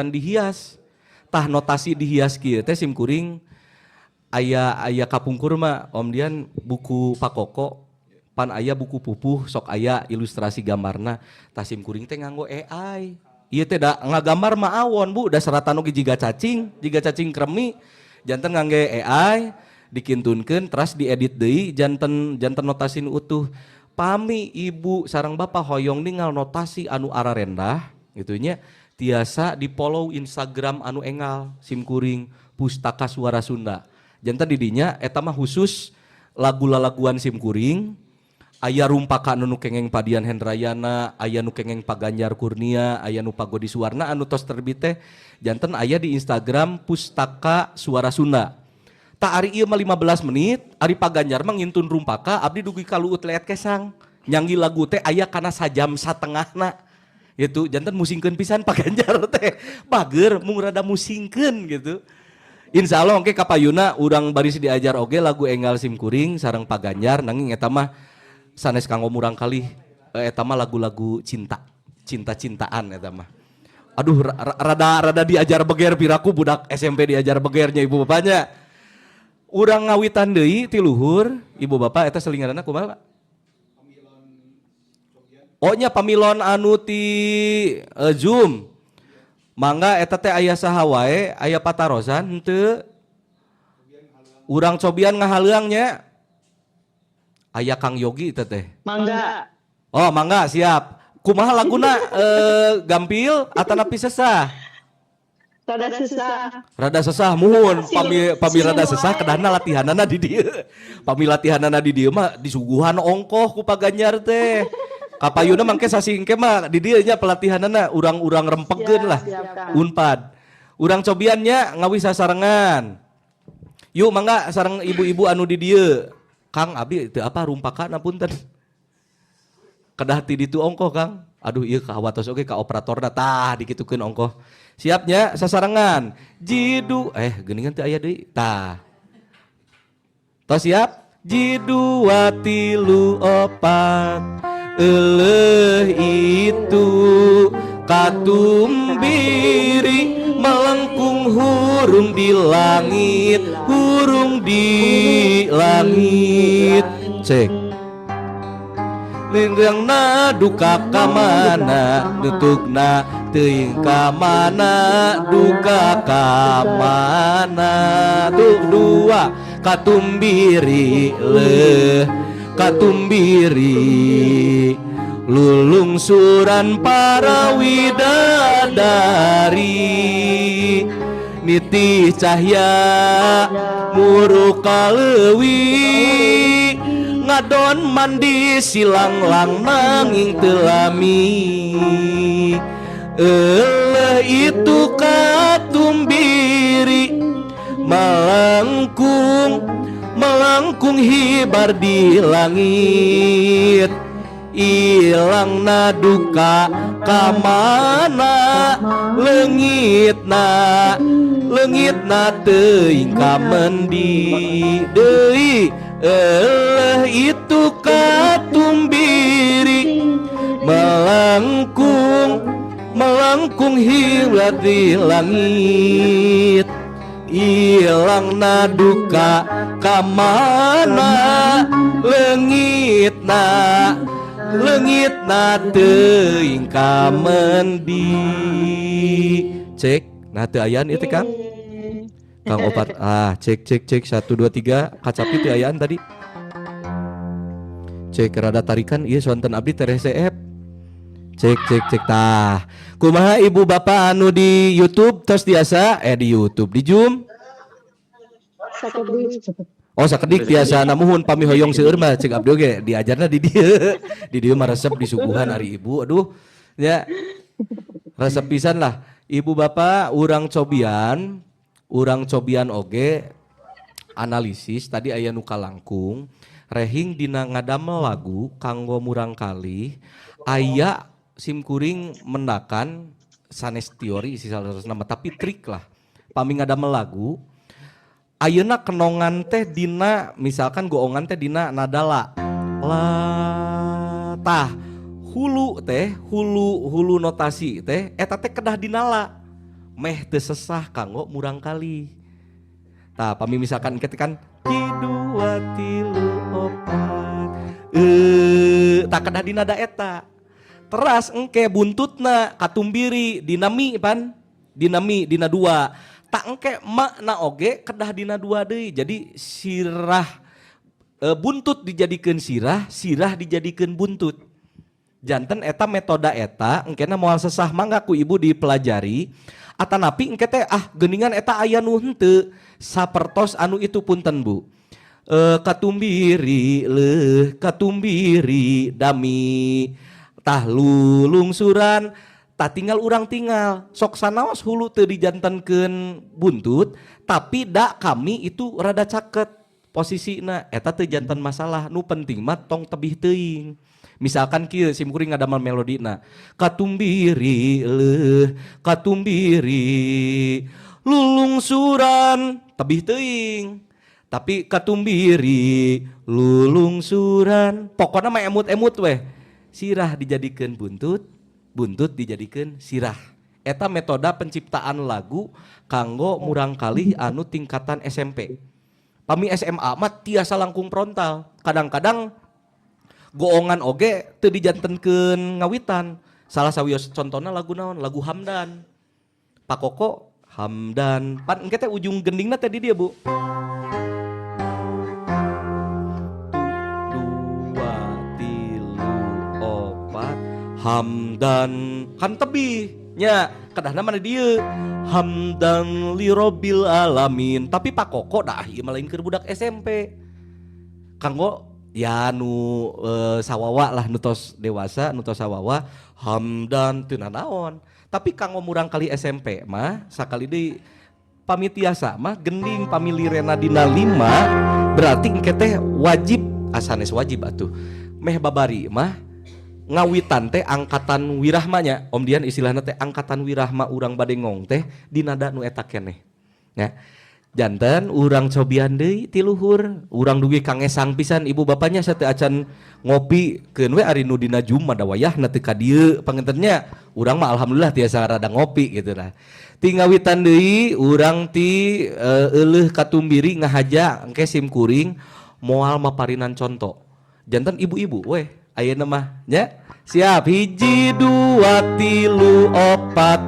dihias. Tah, notasi dihias kieu teh sim kuring aya aya kapungkur mah, Om Dian, buku Pakoko pan aya buku pupuh sok aya ilustrasi gambarna. Tah, sim kuring teh nganggo AI ieu teh da ngagambar mah awon, Bu, da seratan oge jiga cacing kremi. Janten ngangge AI dikintunkeun teras diedit deui, janten janten notasi nu utuh. Pami ibu sareng bapak hoyong ningal notasi anu ararendah gitu nya, tiasa di follow Instagram anu engal sim kuring, Pustaka Suara Sunda. Janten didinya eta mah khusus lagu lalaguan sim kuring. Aya rumpaka nu kengeng Pa Dian Hendrayana, aya nu kengeng Pa Ganjar Kurnia, aya nu Pa Godi Suwarna anu tos terbit teh janten aya di Instagram Pustaka Suara Sunda. Tah, ari ieu mah 15 menit, ari Pa Ganjar mah ngintun rumpaka abdi dugi ka luut leet kesang. Nyanggi lagu teh aya kana sajam satengahna. Gitu, janten musingkeun pisan Pak Ganjar teh. Bager mung rada musingkeun gitu. Insya Allah oke kapayuna urang baris diajar oge lagu enggal sim kuring sareng Pak Ganjar, nanging eta mah sanes kanggo murang kalih, eta mah lagu-lagu cinta, cinta-cintaan eta mah. Aduh, rada rada diajar beger piraku budak SMP diajar begernya ibu bapaknya. Urang ngawitan deui ti luhur, ibu bapak. Eta selinganana kumaha, Pak? Oh nya, pamilon anu ti Zoom. Mangga eta teh aya saha wae, aya patarosan henteu? Urang cobian ngahaleuang nya. Aya Kang Yogi teh teh. Mangga. Oh, mangga siap. Kumaha laguna, gampil atanapi sesah? Rada sesah. Rada sesah muhun, pami pami rada sesah kedahna latihanana di dieu. Pami latihanana di dieu mah disuguhan ongkoh ku Pak Ganjar teh. Kapayuna mangke sasih engke mah di dieu nya pelatihanana urang-urang rempegeun lah. Unpad. Urang cobian nya ngawih sasarengan. Yuk, mangga sareng ibu-ibu anu di dieu. Kang, abi teu apa rumpakan, punten. Kedah ti ditu ongkoh, Kang. Aduh, ieu kawatos oge ka operatorna tah dikitukeun ongkoh. Siap nya sasarengan. Jidu geuningan teu aya deui. Tah. Tos siap? Ji dua tilu opat, euleuh itu katumbiri melengkung hurung di langit, hurung di langit. Cek. Linggangna duka ka mana, nutukna teuing ka mana, duka ka mana. Tuh dua, katumbiri leh, katumbiri lulungsuran para widadari, nitih cahya muru ka leuwi, ngadon mandi silanglang nanging teu lami. Euleuh itu katumbiri melengkung, melengkung hibar di langit, ilangna duka kamana, leungitna, leungitna teuing ka mendi deui. Euleuh itu katumbiri melengkung, melengkung hibar di langit, ilangna duka kamana, leungitna, leungitna teuing ka mendi. Cek, nah teu ayaan ieu teh, Kang. Kang opat ah, cek cek cek, 1 2 3, kacapi teu ayaan tadi. Cek, rada tarikan ieu sonten abdi tereh CF. Cek cek cek, tah. Kumaha ibu bapak anu di YouTube tos biasa di YouTube, di Zoom? Sakedik. Oh, sakedik tiasa, muhun pami hoyong seueur mah cek abdi oge diajarna di dieu. Di dieu mah resep disuguhan ari ibu, aduh ya. Resep pisan lah. Ibu bapak, urang cobian oge analisis tadi aya nu kalangkung rehing dina ngadamel lagu kanggo murangkalih. Aya simkuring mendakan sanes teori isi salah nama tapi trik lah pami ngadamel lagu. Ayeuna kenongan teh dina misalkan goongan teh dina nada la, la, tah hulu teh, hulu hulu notasi teh eta teh kedah dina la meh teu sesah kanggo murangkalih. Tah, pami misalkan kita kan ti dua tilu opat, tah kedah dina nada eta. Teras engke buntutna katumbiri dina mi, pan dina mi dina dua, tah engke makna oge kedah dina dua deui. Jadi sirah, buntut dijadikeun sirah, sirah dijadikeun buntut. Janten eta metoda eta engkena moal sesah. Mangga ku ibu dipelajari, atanapi engke teh ah geuningan eta aya nu henteu sapertos anu itu. Punten, Bu, katumbiri leuh katumbiri dami, tah lulungsuran, tah tinggal urang tinggal sok sanaos hulu teu dijantenkeun buntut, tapi da kami itu rada caket posisina eta teu janten masalah. Nu penting mah tong tebih teuing. Misalkan kieu, simkuring ngadamel melodina katumbiri leuh katumbiri lulungsuran, tebih teuing, tapi katumbiri lulungsuran, pokoknya mah emut-emut weh, sirah dijadikeun buntut, buntut dijadikeun sirah. Eta metoda penciptaan lagu kanggo murangkalih anu tingkatan SMP. Pami SMA mah tiasa langkung frontal, kadang-kadang goongan oge teu dijantenkeun ngawitan. Salah sawios contohna lagu naon, lagu Hamdan Pak Koko, Hamdan, pan engke teh ujung gendingna teh di dieu, Bu. Dua tilu opat, Hamdan kan tebih. Nya, kedahna mana dieu hamdan lirobil alamin. Tapi Pak Koko dah ieu mah lain keur budak SMP. Kanggo ya nu sawawa lah, nu tos dewasa, nu tos sawawa, hamdan teu nanaon. Tapi kanggo murang kali SMP mah sakali deui, pami tiasa mah gending pami lirena dina 5, berarti engke teh wajib, asanes wajib atuh, meh babari mah ngawitan teh angkatan wirahma nya, Om Dian, istilahna teh angkatan wirahma urang bade ngong teh di nada nu eta keneh nya. Janten urang cobian deui ti luhur, urang dugi kangesang pisan ibu bapaknya sateu acan ngopi keun we, ari nu dina Zoom mah da wayahna teu ka dieu panginten nya. Urang mah alhamdulillah tiasa rada ngopi gitu lah. Ti ngawitan deui urang ti euleuh katumbiri ngahaja. Engke sim kuring moal maparinan conto, janten ibu-ibu weh ayeuna mah nya. Siap, hiji, dua, tilu, opat.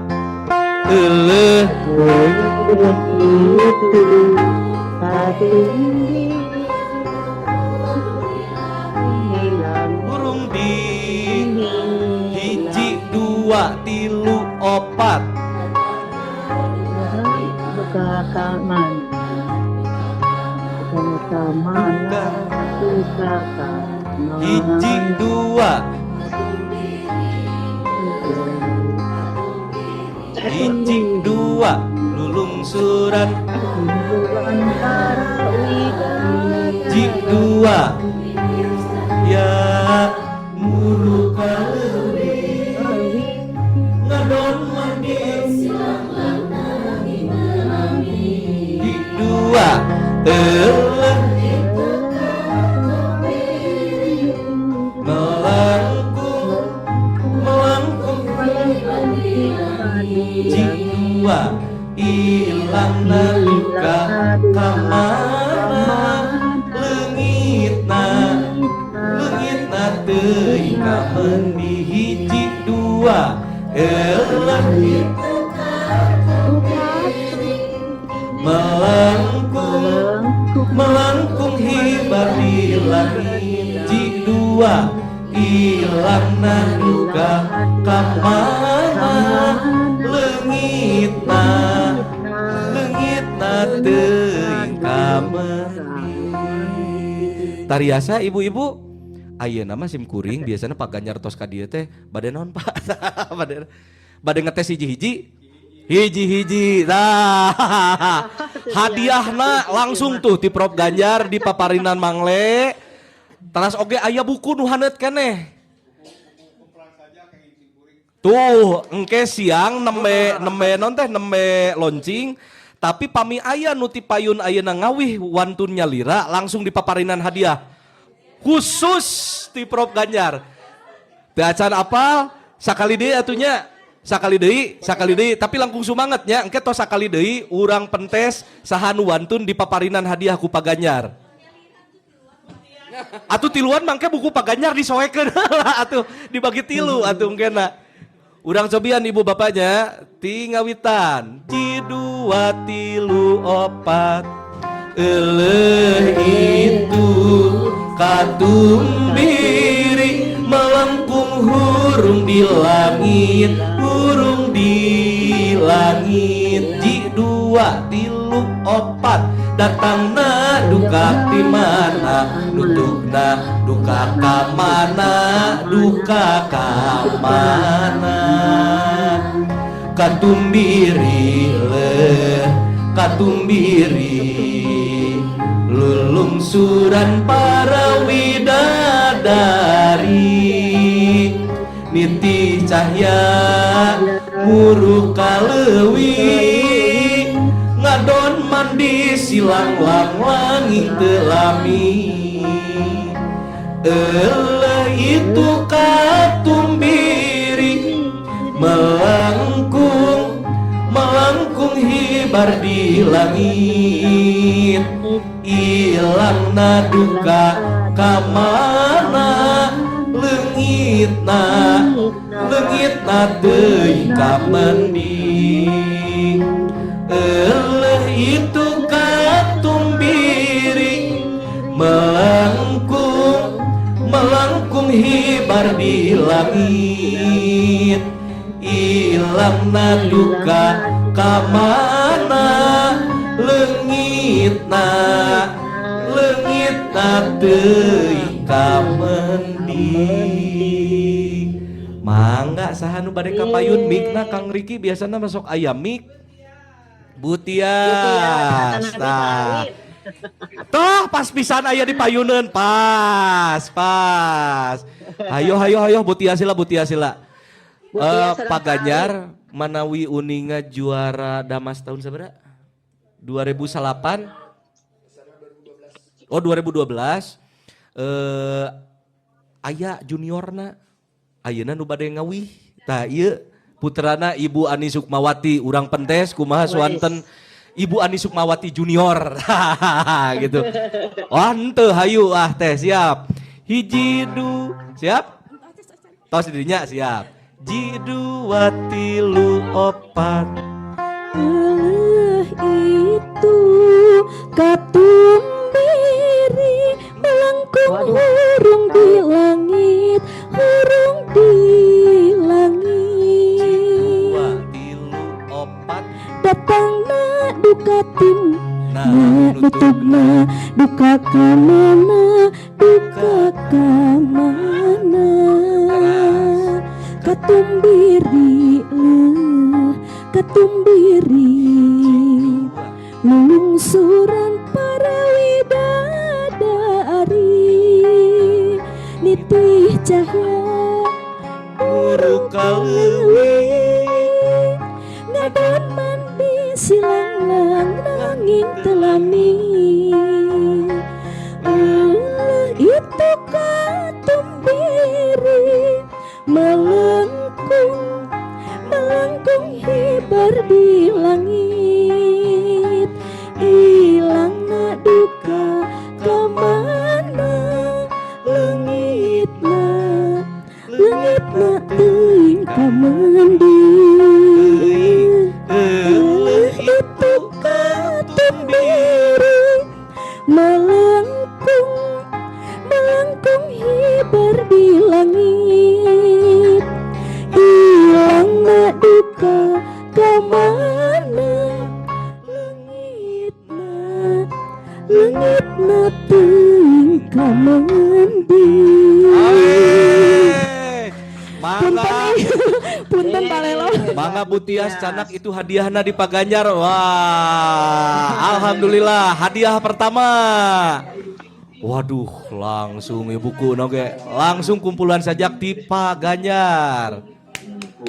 Euleuh itu katumbiri hilang burung di hiji, dua, tilu, opat. Duka ka mana, duka mana, duka ka Hiji, dua, hiji, dua, lulungsuran hiji, dua ya, muru kaleuwi ngadon mandi hiji, dua, euleuh melangkung melangkung hiji, dua, ilangna duka kamana, leungitna, leungitna teuing kamendi. Hiji, dua, euleuh melangkung melangkung hibar di langit. Hiji, dua, ilangna duka kamana, leungitna, leungitna teuing kamendi. Tariasa ibu-ibu, ayeuna mah sim kuring biasanya Pak Ganjar tos ka dieu teh bade naon, Pak? Bade bade ngetes hiji-hiji, hiji-hiji. Nah, hadiahna langsung tuh ti Prof Ganjar di paparinan Mangle. Teras oge aya buku nu haneut keneh. Tuh, engke siang nembe nembe non teh nembe launching, tapi pami aya nu ti payun ayeuna ngawih wantun nyalira langsung di paparinan hadiah khusus ti Prof Ganjar. Teu acan apal, sakali deui atunya, sakali deui, sakali deui, tapi langkung sumanget nya. Engke tos sakali deui urang pentes, saha nu wantun di paparinan hadiah ku Pak Ganjar. Atuh tiluan mangke buku Pak Ganjar disoekeun atuh, dibagi tilu atuh engkena. Urang cobian ibu bapaknya ti ngawitan. Ji, dua, tilu, opat. Euleuh itu katumbiri melengkung hurung di langit, hurung di langit. Ji, dua, tilu, opat, datangna duka ti mana, nutukna duka ka mana, duka ka mana. Katumbiri leh, katumbiri lulungsuran para widadari, niti cahya muru kaleuwi ngadon mandi silang lang langit teu lami. Euleuh itu katumbiri melengkung melengkung hibar di langit, ilangna duka kamana, leungitna, leungitna teuing kamendi. Euleuh itu katumbiri melengkung melengkung hibar di langit. Ilangna duka kamana, leungitna, leungitna teuing kamendi. Mangga, saha nu bade kapayun mikna? Kang Riki biasana masuk aya mik. Bu Tias. Tah. Toh pas pisan aya di payuneun, pas pas. Hayo hayo hayo, Bu Tias sila, Bu Tias sila. Bu Tias sareng. Pak Ganjar manawi uninga juara Damas tahun sabaraha? 2008. Oh, 2012 aya juniorna, ayeuna nu bade ngawih. Tah, ieu putrana Ibu Ani Sukmawati, urang pentes kumaha swanten Ibu Ani Sukmawati junior gitu. Oh, henteu, hayu ah teh, siap. Hiji du, siap? Tos dirinya siap. Ji dua tilu opat. Euleuh itu katumbiri melengkung hurung di langit, hurung di langit. Dua tilu opat. Datangna duka tim nah nutugna duka kamana, duka kamana? Katumbiri leuh, katumbiri lungsuran para widadari, nitih cahya muruk kaleuwi, ngadan mandi silanglang nanging teu lami. Euleuh itu katumbiri melengkung, melengkung hibar di langit. Ilangna duka kamana, leungitna, leungitna teuing kamendi. Euleuh itu katumbiri melengkung, melengkung hibar di langit. Ilangna duka kamana, leungitna, leungitna teuing kamendi. Awe. Mangga. Punten, Pak Lelo. Mangga, Bu Tias, candak itu hadiahna di Pak Ganjar. Wah, alhamdulillah hadiah pertama. Waduh, langsung ya buku oke. Langsung kumpulan sajak di Pak Ganjar.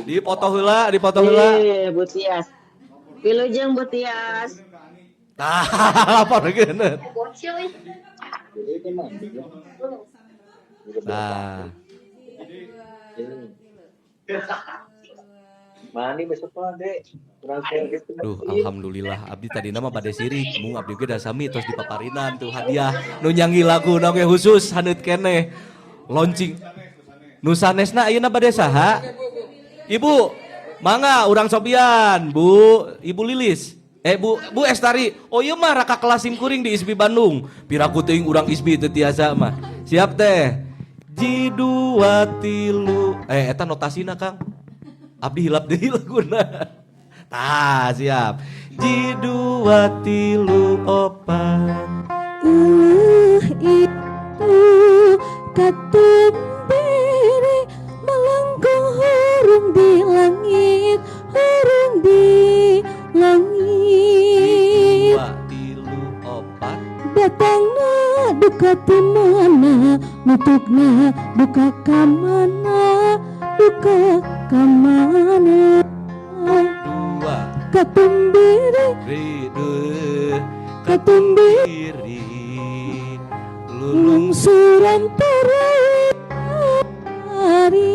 Dipoto heula, dipoto heula. Eh, Bu Tias. Wilujeng, Bu Tias. Tah, lapor geuneuh. Bocil ih. Nah, Mandi besok mah, Dek. Kurang servis. Duh, alhamdulillah abdi tadi nama bade sirik, mung abdi ge da sami tos dipaparinan tuh hadiah nu nyanyi lagu oge khusus haneut keneh. Launching. Nu sanesna ayeuna bade saha? Ibu, mangga urang cobian, Bu, Ibu Lilis. Eh, Bu, Bu Estari. Oh, ieu mah raka kelas simkuring di ISBI Bandung. Piraku teuing urang ISBI teu tiasa mah. Siap teh. Ji dua tilu. Eh, eta notasina, Kang. Abdi hilap deui laguna. Tah, siap. Ji dua tilu opat. Euleuh itu katumbiri melengkung hurung di langit, hurung di langit. Dua tilu opat. Datangna duka ti mana, nutugna duka kamana, duka kamana? Dua Katumbiri ridu katumbiri kiri lulung lungsuran para hari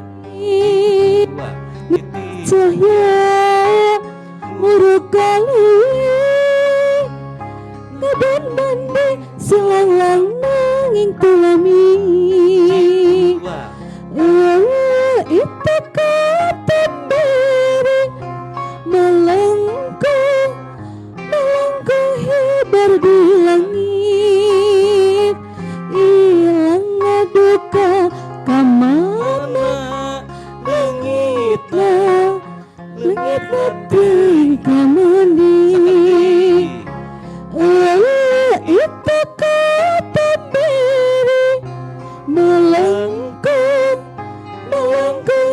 dua titik cahya muruk kali ngadan mandi silanglang nanging teu lami. Dua Eh, itu katumbiri melengkung, melengkung hibar di langit. Ilangna duka kamana, leungitna.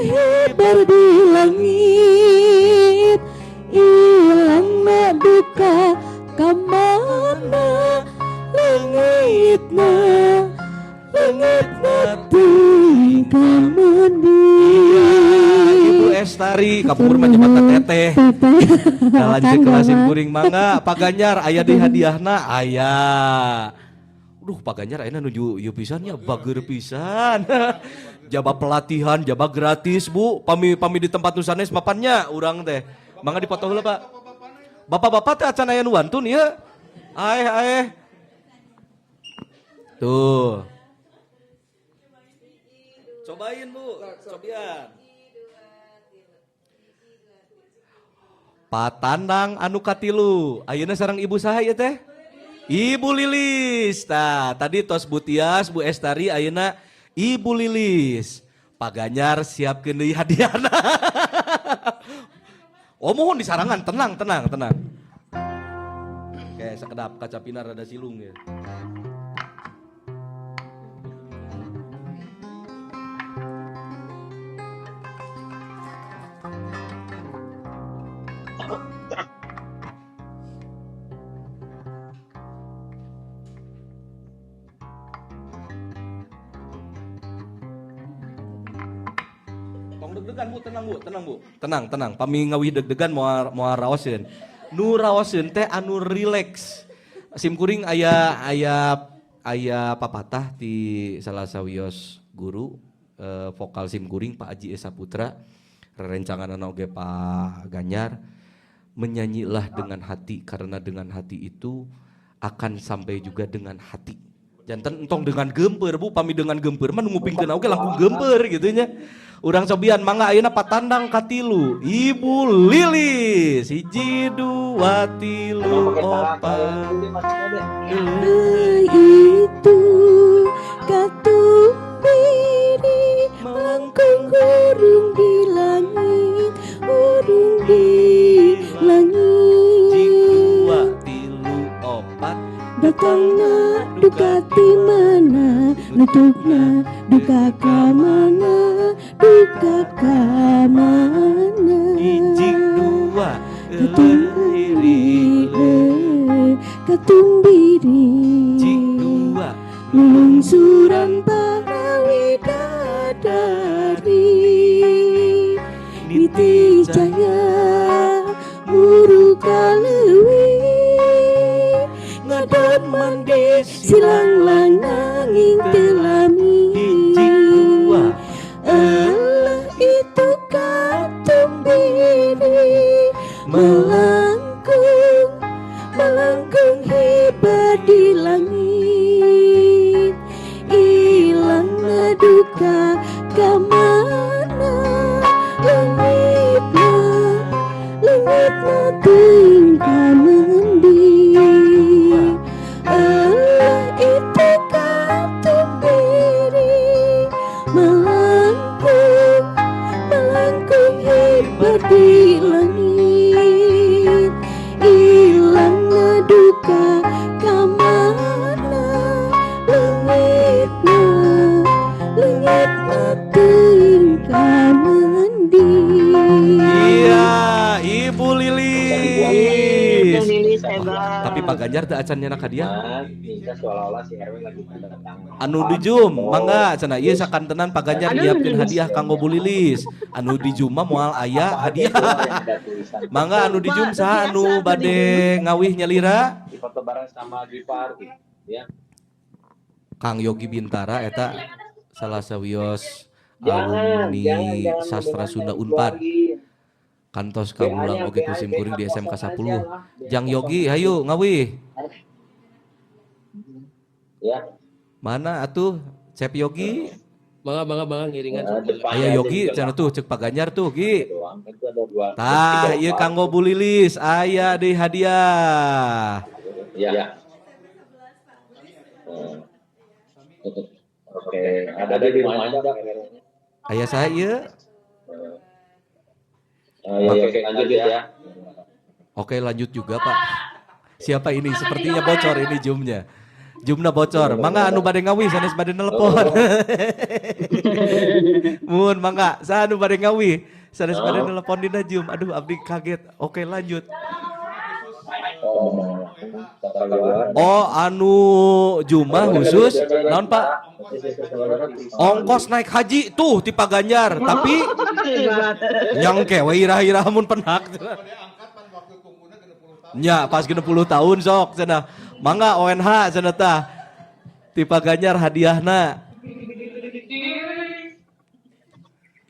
Hibar di langit, ilangna duka kamana, leungitna, leungitna teuing ka mendi. Ibu Estari, kapungkur mah nyebatna teteh. Teteh. Lanjut Kang kelas Gamal. Kuring, mangga Pak Ganjar, aya di hadiahna aya. Duh, Pak Ganjar ayeuna nuju ieu pisan nya, bager pisan. Jaba pelatihan, jaba gratis, Bu. Pami pami di tempat nu sanes mapannya urang teh. Mangga dipoto heula, Pak. Bapak-bapak teh acan aya nu wantun ieu. Aeh aeh. Tuh. Cobain, Bu, cobian. Patandang anu katilu. Ayeuna sareng ibu saha ieu teh? Ibu Lilis. Tah, tadi tos Bu Tias, Bu Estari, ayeuna Ibu Lilis. Pak Ganjar siapkeun deui hadiahna. Oh, mohon disarangan, tenang, tenang, tenang. Oke, sekedap kacapina rada silung ya. Tong deg-degan, Bu, tenang, Bu, tenang, Bu. Tenang, tenang. Pami ngawih deg-degan moal moal raoseun. Nu raoseun teh anu relax. Sim kuring aya aya aya papatah di salah sawios guru vokal sim kuring, Pak Aji Esa Putra, rerencangan oge Pak Ganjar, menyanyilah dengan hati karena dengan hati itu akan sampai juga dengan hati. Janten entong dengan gempeur, Bu, pami dengan gempeur mah nu ngupingkeun oge langkung gempeur gitu nya. Urang cobian, mangga, ayeuna patandang katilu Ibu Lilis. Hiji, dua, tilu, opat. Itu katumbiri melangkung hurung di langit, hurung di langit. Hiji, dua, tilu, opat. Datangna duka ti mana, nutupna duka ka mana, duka ka mana. Hiji, dua. Katumbiri, katumbiri. Hiji, dua. Lulungsuran para widadari, niti cahya muru ka leuwi, ngadot mande silanglang nanging teu lami. Hiji, dua. Euleuh itu katumbiri melangkung, melangkung hibar di langit, ilangna duka ka mana, leungitna, leungitna teuing ka mendi. Euleuh itu katumbiri melangkung, melangkung hibar di langit, ilangna duka ka mana, leungitna, leungitna teuing ka mendi. Iya, Ibu Lilis. Ibu Lilis hebat. Tapi Pak Ganjar teu acan nyanak hadiah. Bisa seolah-olah si Erwin lagi tanda tangan. Anu di Zoom, mangga cenah ieu sakantenan Pak Ganjar Aduh, nyiapkeun aduh. Hadiah kanggo Bu Lilis. Anu di Zoom mah moal aya hadiah. Mangga anu di Zoom saha anu bade ngawih nyalira? Di foto bareng sama Gipar gitu, ya. Kang Yogi Bintara eta salah sawios Jangan, alumni jangan, jangan Sastra hubungannya Sunda Unpad. dikeluarin. Kantos kamulang BA-nya, oge ku BA, sim kuring di BA SMK kosong 10. aja lah. BA Jang kosong Yogi, aja. hayu ngawih. Ya. Mana atuh Cep Yogi? Mangga, mangga, mangga, ngiringan. Nah, depannya Aya aja Yogi juga cenah tuh, cek Pak Ganjar tuh, Gi. doang. Kan itu ada dua, Tah, tiga, ieu empat. kanggo Bu Lilis, aya deui hadiah. Ya. Hmm. Oke, ada di rumah aja. Aya saha ieu? Ya, oke, lanjut ya. Oke, lanjut juga, Pak. Siapa ini? Sepertinya bocor ini Zoom-nya. Jumna bocor. Mangga anu bade ngawih sanes bade nelepon. Mun mangga saha anu bade ngawih sanes bade nelepon dina Zoom. Aduh, abdi kaget. Oke, lanjut. Oh, anu Jumah khusus naon, Pak? Ongkos naik haji tuh ti Pak Ganjar, tapi nyangke we irah-irah mun penak. Nya pas 60 tahun sok cenah. Mangga ONH cenah tah. Ti Pak Ganjar hadiahna.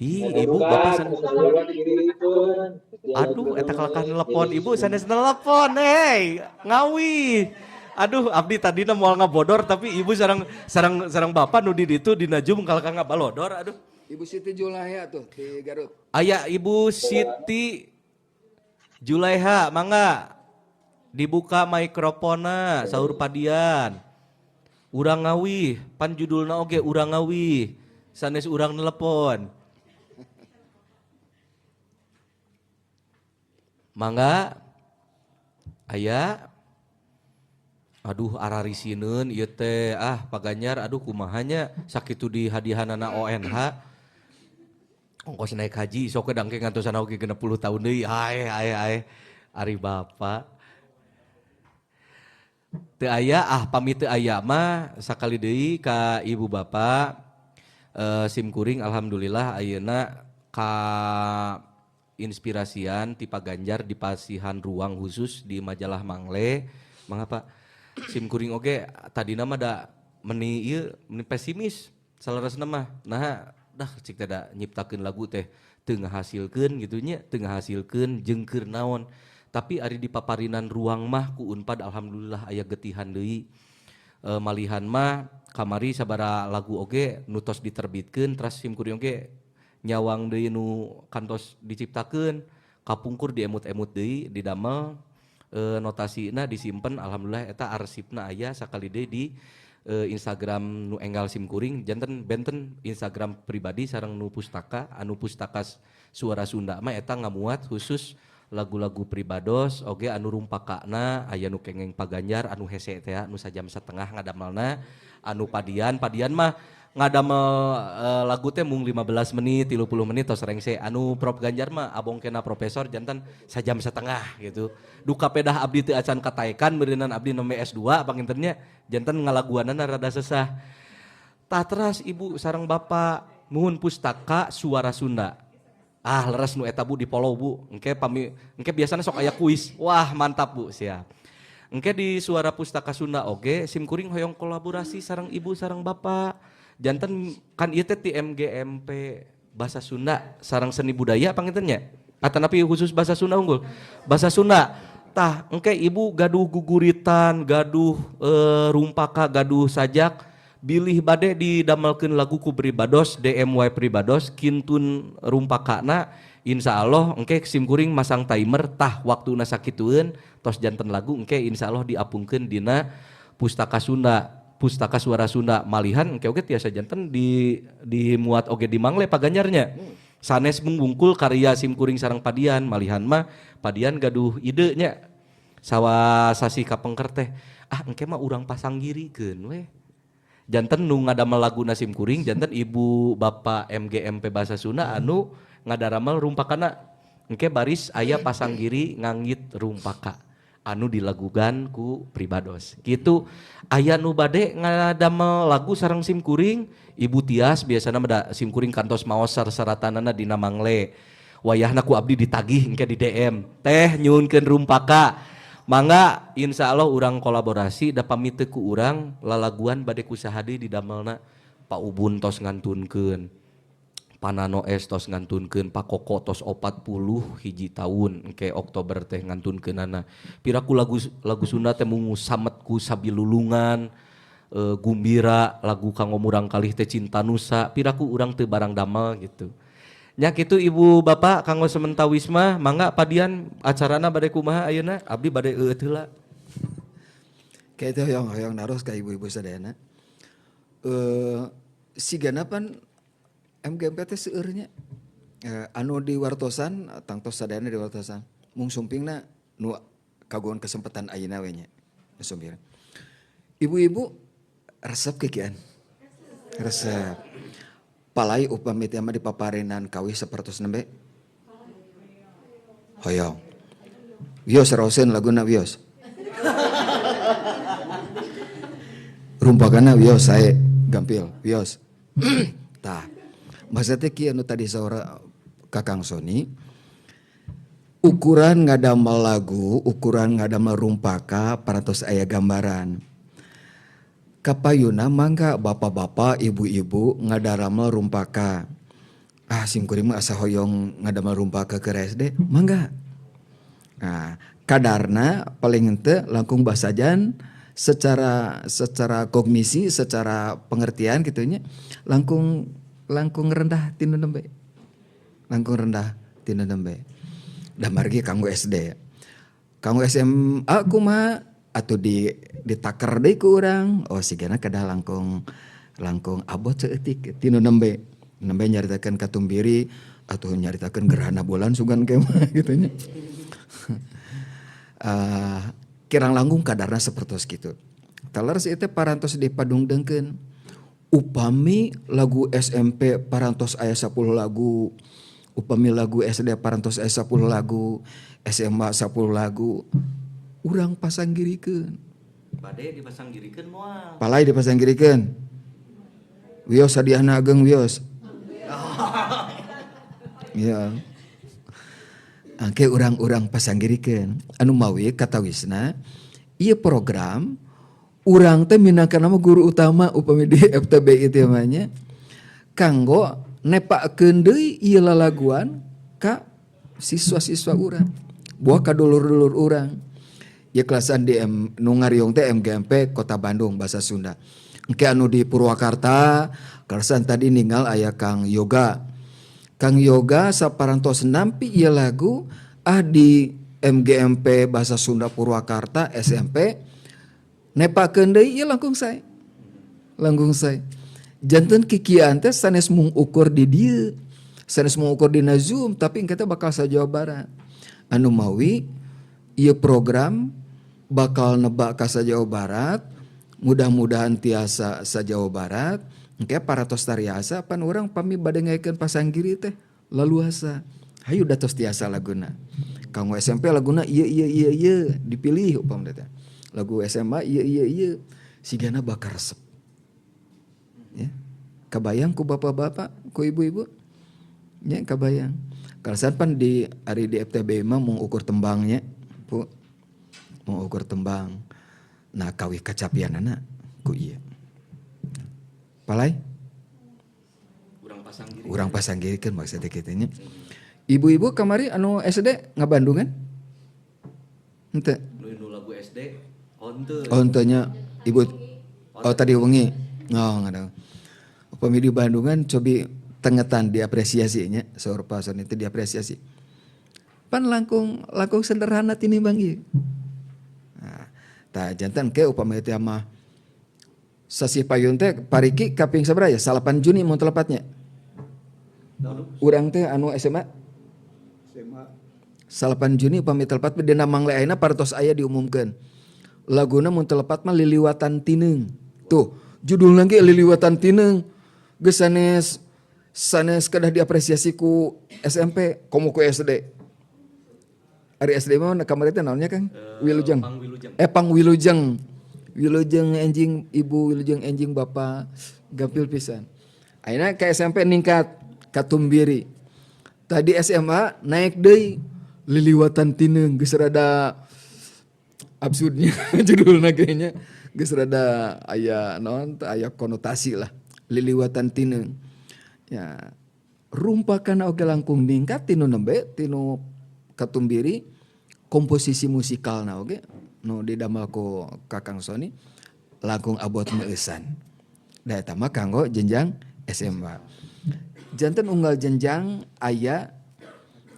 Ih, ibu bapak sanes. Aduh, eta kalakah nelepon ibu sanes nelepon, hey, ngawi. Aduh, abdi tadina moal ngabodor tapi ibu sareng sareng sareng bapak nu di ditu dina Zoom kalakah ngabalodor, aduh. Ibu Siti Julaiha tuh di Garut. Aya Ibu Siti Julaiha, mangga dibuka mikrofonna saur padian. Urang ngawih, pan judulna oge urang ngawih, sanes urang nelepon. Mangga aya. Aduh, ararisineun ieu teh, ah Pak Ganjar, aduh kumaha nya sakitu di hadiahanana ONH. Ongkos naik haji sok dangke ngantosan oge 60 tahun deui. Ae ae ae ari bapak. Teu aya, ah pamit teu aya mah sakali deui ka ibu bapak, sim kuring alhamdulillah ayeuna ka inspirasian ti Pak Ganjar dipasihan ruang khusus di majalah Mangle. Mangga Pak, sim kuring oge tadina mah da meni ieu meni pesimis saleresna mah. Nah, dah cik teh da nyiptakeun lagu teh teu ngahasilkeun gitu nya, teu ngahasilkeun jeung keur naon. Tapi ari dipaparinan ruang mah ku Unpad alhamdulillah aya getihan deui. Malihan mah kamari sabara lagu oge nu tos diterbitkeun teras sim kuring oge nyawang deui nu kantos diciptakeun kapungkur diemut-emut deui didamel, notasina disimpen alhamdulillah eta arsipna aya sakali deui di Instagram nu enggal sim kuring janten benten Instagram pribadi sareng nu pustaka anu pustaka Suara Sunda mah eta ngamuat khusus lagu-lagu pribados oge anu rumpakana aya nu kengeng Pak Ganjar anu hese teh nu sajam setengah ngadamelna anu padian padian mah ngadamel lagu teh mung 15 menit 30 menit tos rengse anu Prof Ganjar mah abongkena profesor janten sajam setengah gitu duka pedah abdi teu acan kataekan beureunan abdi nembe S2 pangintennya janten ngalaguanana rada sesah. Tah teras ibu sareng bapak muhun pustaka Suara Sunda. Ah leres nu eta Bu di follow Bu engke pami engke biasana sok aya kuis. Wah mantap Bu siap. Engke di Suara Pustaka Sunda oge sim kuring hoyong kolaborasi sareng ibu sareng bapak. Janten kan ieu teh ti MGMP bahasa Sunda sareng seni budaya panginten nya. Atanapi khusus bahasa Sunda unggul. Bahasa Sunda. Tah engke ibu gaduh guguritan, gaduh rumpaka, gaduh sajak bilih bade didamelkeun lagu ku pribados DMY pribados kintun rumpakana insya Allah engke sim kuring masang timer tah waktuna sakitueun tos janten lagu engke insya Allah diapungkeun dina pustaka Sunda pustaka Suara Sunda malihan engke oge tiasa janten di dimuat oge di Mangle Pak Ganjarnya sanes mung wungkul karya sim kuring sareng padian malihan mah padian gaduh ide nya sawasasi kapengker teh ah engke mah urang pasanggirikeun we janten nu ngadamel laguna sim kuring janten ibu bapak MGMP bahasa Sunda anu ngadaramel rumpakana engke baris aya pasanggiri nganggit rumpaka anu dilagugan ku pribados gitu aya nu bade ngadamel lagu sareng sim kuring ibu Tias biasana mah da sim kuring kantos maos saratanana dina Mangle wayahna ku abdi ditagih engke di DM teh nyuhunkeun rumpaka mangga insya Allah urang kolaborasi da pamit teu ku urang lalaguan bade ku saha deui didamelna Pak Ubun tos ngantunkeun Panano S tos ngantunkeun Pak Koko tos 40 hiji tahun engke Oktober teh ngantunkeunana piraku lagu lagu Sunda teh mungu samet ku sabilulungan, gumbira lagu kanggo murang kalih teh cinta nusa piraku urang teu barang damel gitu nya kitu ibu bapak kanggo sementawis mah mangga padian acarana bade kumaha ayeuna abdi bade eueut heula. Kayak itu hoyong hoyong naros ka ibu-ibu sadayana. Sigana pan MGMP teh seueur nya. Anu diwartosan tangtos sadayana diwartosan. Mung sumpingna nu kagungan kesempatan ayeuna we nya. Nu sumpingna. Ibu-ibu resep kikieuan? Resep. Palai upami teh mah dipaparinan kawih sapertos nembe? Hoyong. Wios raoseun laguna wios. Rumpakana wios sae gampil wios. Tah. Maksudnya kieu anu tadi saur Kakang Sony, ukuran ngadamel lagu, ukuran ngadamel rumpaka parantos aya gambaran. Kapayuna mangga bapak-bapak, ibu-ibu ngadaramel rumpaka. Ah, sim kuring mah asa hoyong ngadamel rumpaka ke SD, mangga. Nah, kadarna paling henteu langkung basajan secara secara kognisi, secara pengertian gitu nya, langkung langkung rendah tinu nembe. Langkung rendah tinu nembe. Da margi kanggo SD. Kanggo SMA kumaha? Atuh ditaker deui ku urang. Oh, sigana kedah langkung langkung abot saeutik tinu nembe. Nembe nyaritakeun katumbiri atau nyaritakeun gerhana bulan sugan ke mah gitu nya. Kirang langkung kadarna sapertos kitu. Taler ieu teh parantos dipadungdengkeun. Upami lagu SMP parantos aya 10 lagu, upami lagu SD parantos aya 10 lagu, SMA 10 lagu, urang pasanggirikeun. Bade dipasanggirikeun moal? Palai dipasanggirikeun. Wios hadiahna ageng wios. Ya. Angke urang-urang pasanggirikeun. Anu mawi katawisna ieu program urang teh minangka nama guru utama upami di FTB itu mah nya kanggo nepakeun deui ieu lalaguan ka siswa-siswa urang, buah ka dulur-dulur urang. Ya kelasan di M, nu ngariung teh MGMP Kota Bandung bahasa Sunda. Engke anu di Purwakarta, kelasan tadi ninggal aya Kang Yoga. Kang Yoga saparantos nampi ieu lagu ah di MGMP bahasa Sunda Purwakarta SMP nepakeun deui ieu langkung sae. Langkung sae. Janten kikieuan teh sanes mung ukur di dieu. Sanes mung ukur dina Zoom, tapi engke teh bakal sa Jawa Barat. Anu mawi ieu program bakal nebak ka sa Jawa Barat, mudah-mudahan tiasa sa Jawa Barat, engke paratos tariasa pan urang pami bade ngayakeun pasanggiri teh laluasa. Hayu da tos tiasa laguna. Kanggo SMP laguna ieu ieu ieu ieu dipilih upamana teh. Lagu SMA ieu ieu ieu sigana bakal resep. Ya. Kabayang ku bapak-bapak, ku ibu-ibu? Ya, kabayang. Kalasan pan di ari di FTB mah mau ukur tembangnya, Bu. Mau ukur tembang. Nah, kawih kacapianana ku ieu. Palai? Urang pasanggiri. Urang pasanggirikeun maksudnya kitu nya. Ibu-ibu kamari anu SD ngabandungan? Henteu. Nu lagu SD henteu. Oh, henteu nya. Ibu oh tadi wengi. Oh, ngada. Upami di Bandungan cobi tengetan diapresiasinya, saur Pak Son itu diapresiasi. Pan langkung langkung sederhana tinimbang ieu. Nah, tah janten ke upami teh mah sasih payun teh pariki kaping sabaraha ya? 8 Juni mun telepatnya. Urang teh anu SMA? SMA. 8 Juni upami telepat dina Mangle ayeuna parantos aya diumumkeun. Laguna mun telepat mah Liliwatan Tineung. Tuh, judulna ge Liliwatan Tineung. Geus sanes sanes kedah diapresiasi ku SMP, komo ku SD. Ari SD mah kamari teh naonnya, Kang? Wilujeng. Pang Wilujeng. Eh, Pang Wilujeng. Wilujeng enjing Ibu, Wilujeng enjing Bapak, gampil pisan. Ayeuna ke SMP ningkat Katumbiri. Tadi SMA naik deui Liliwatan Tineung, geus rada absurdnya judulna kayaknya, geus rada aya naon teh, aya konotasi lah Liliwatan Tineung. Ya, rumpakan oge langkung ningkat tinu nembe tinu Katumbiri, komposisi musikalna oge nu didamel ku Kakang Sony langkung abot meueusan. Da eta mah kanggo jenjang SMA. Janten unggal jenjang aya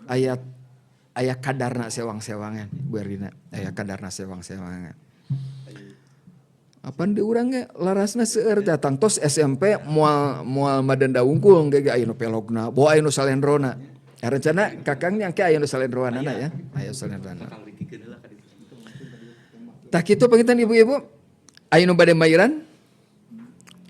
aya aya kadarna sewang-sewangan, Bu Erdina, aya kadarna sewang-sewangan. Apan di urang ge larasna seueur teh tangtos SMP moal moal madenda wungkul ge aya nu pelogna, bawa aya nu salendrona. Ya, rencana Kakang nya engke aya nu salendroanana ya, aya salendroana. Kakang rikikeun heula ka ditu. Tah kitu panginten, ibu-ibu. Aya nu bade mayiran?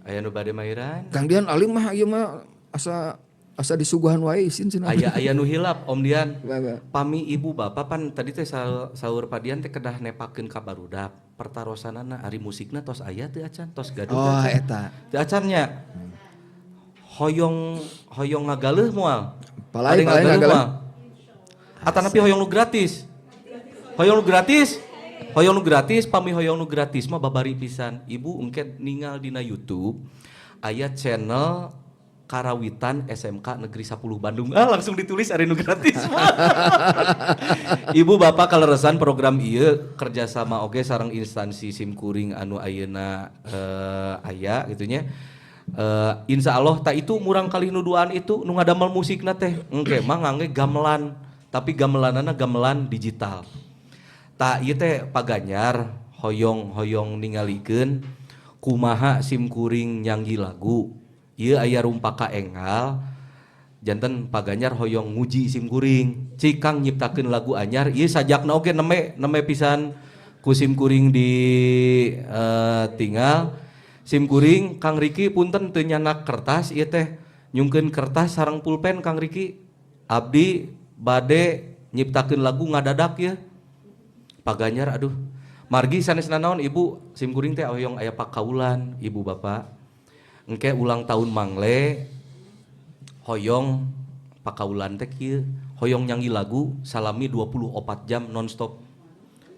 Aya nu bade mayiran? Kang Dian alim mah ieu mah asa asa disuguhan wae isin cenah. Aya aya nu hilap, Om Dian. Bapak. Pami ibu bapak pan tadi teh saur Pak Dian teh kedah nepakeun ka barudak. Pertarosanana ari musikna tos aya teu acan, tos gaduh teu Oh, acan. eta. Teu acan nya. Hoyong hoyong ngagaleuh moal? Palai, Bade palai ngagaleuh ngagaleuh. moal? Atanapi hoyong nu gratis? Hoyong nu gratis? Hoyong nu gratis, pami hoyong nu gratis mah babari pisan. Ibu engke ningal dina YouTube aya channel Karawitan SMK Negeri 10 Bandung. Ah, langsung ditulis ari nu gratis mah. Ibu bapak kaleresan program ieu kerjasama oge sareng instansi simkuring anu ayeuna aya gitu nya. Insya Allah tak itu murang kali nu duaan itu nu ngadamel musikna teh engke mah ngangge gamelan, tapi gamelanana gamelan digital. Tah ieu teh Pak Ganjar hoyong hoyong ningalikeun kumaha simkuring nyanggi lagu. Ieu aya rumpaka enggal, janten Pak Ganjar hoyong nguji simkuring. Cik Kang nyiptakeun lagu anyar ieu sajakna oge neme neme pisan ku simkuring di tinggal. Simkuring Kang Riki punten teu nyanak kertas ieu teh, nyungkeun kertas sareng pulpen. Kang Riki, abdi bade nyiptakeun lagu ngadadak ya. Pak Ganjar, aduh, margi sanes nanaon, Ibu, simkuring teh hoyong aya pakaulan ibu bapak. Engke ulang tahun Mangle hoyong pakaulan teh kieu, hoyong nyanyi lagu salami 24 jam nonstop,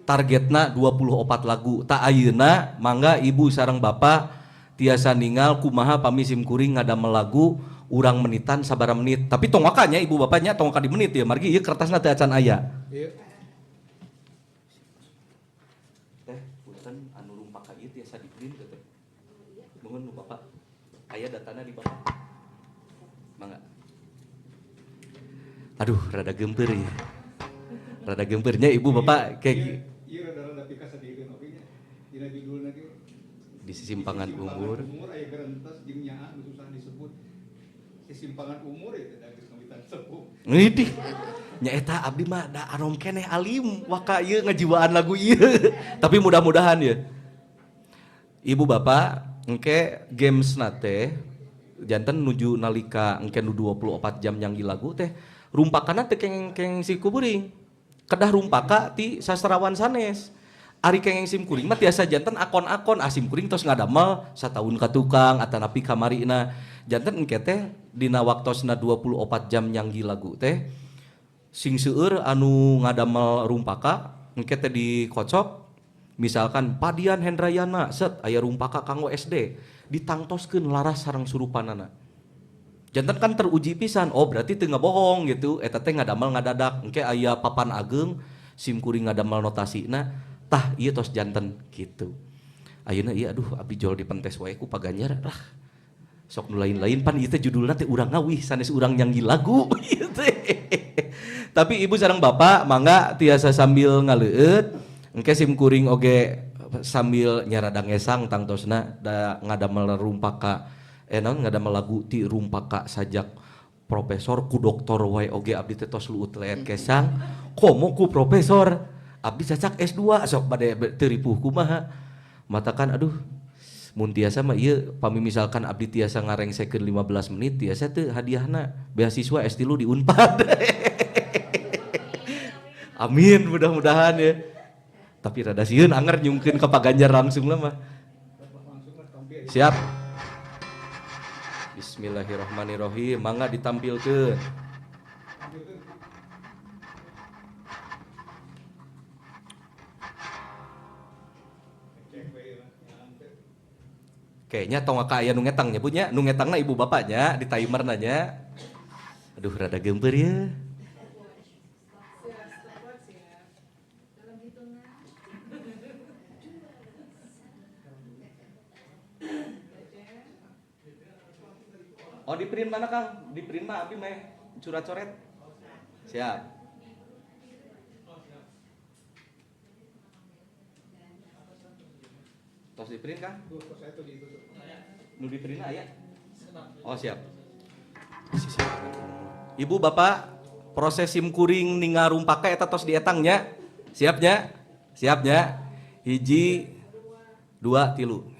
targetna 24 lagu. Tah ayeuna mangga ibu sareng bapak tiasa ningal kumaha pami simkuring ngadamel lagu urang menitan sabara menit. Tapi tong waka nya, ibu bapaknya, tong waka di menit ya, margi ieu kertasna teu acan aya. Teh, punten, anu rumpaka ieu tiasa di print teh? Nuhun nu bapak aya datana di bapak, mangga. Aduh, rada gempeur ya, rada gempeurnya ibu bapak kayak Iya, rada-rada pikasediheun oge nya. Dina judulna ge. Di simpangan umur. Umur aya gerentes jeung nyaah nu susah disebut. Si simpangan umur ya teh geus ngawitan sepuh. Ngidih. Nya eta abdi mah da anom keneh alim waka ieu ngajiwaan lagu ieu. Tapi mudah-mudahan ya. Ibu bapak engke games teh janten nuju nalika engke nu 24 jam nyanggi lagu teh rumpakana teh kenging simkuring. Kedah rumpaka ti sastrawan sanes. Ari kenging simkuring mah tiasa janten akon-akon, ah, simkuring tos ngadamel sataun ka tukang atanapi kamarina. Janten engke teh dina waktosna 24 jam nyanggi lagu teh sing seueur anu ngadamel rumpaka, engke teh dikocok misalkan Padian Hendrayana, set aya rumpaka kanggo SD, ditangtoskeun laras sareng surupanana. Janten kan teruji pisan, oh berarti teu ngabohong gitu, eta teh ngadamel ngadadak. Engke aya papan ageng, simkuring ngadamel notasina, tah ieu tos janten gitu. Ayeuna ieu aduh abdi jol dipentes wae ku Pak Ganjar lah. Sok nu lain-lain pan ieu teh judulna teh urang ngawih sanes urang nyanggi lagu ieu teh. Tapi ibu sareng bapak mangga tiasa sambil ngaleueut, engke simkuring oge sambil nyarada ngesang tangtosna da ngadamel rumpaka naon, ngadamel lagu ti rumpaka sajak profesor ku doktor wae oge abdi teh tos luut leet kesang, komo ku profesor. Abdi cacak S2 sok bade teu ripuh kumaha. Matakan aduh mun tiasa mah ieu pami misalkan abdi tiasa ngarengsekeun 15 menit tiasa teu hadiahna beasiswa S3 di Unpad. Amin, mudah-mudahan ya. Tapi rada sieun anger nyungkeun ka Pak Ganjar langsung lah mah. Siap. Bismillahirrahmanirrahim. Mangga ditampilkeun. Kayaknya tong ka aya nu ngetang nyebutnya, nu ngetangna ibu bapaknya di timer nanya. Aduh, rada gempeur ya. Oh, di print mana, Kang? Di print mah abi meh curat coret. Siap. Tos di print, Kang? Nu di print aya? Oh, siap. Ibu bapak proses simkuring ningal rumpaka eta tos dietang nya. Siap nya? Siap nya? Hiji, 2 3.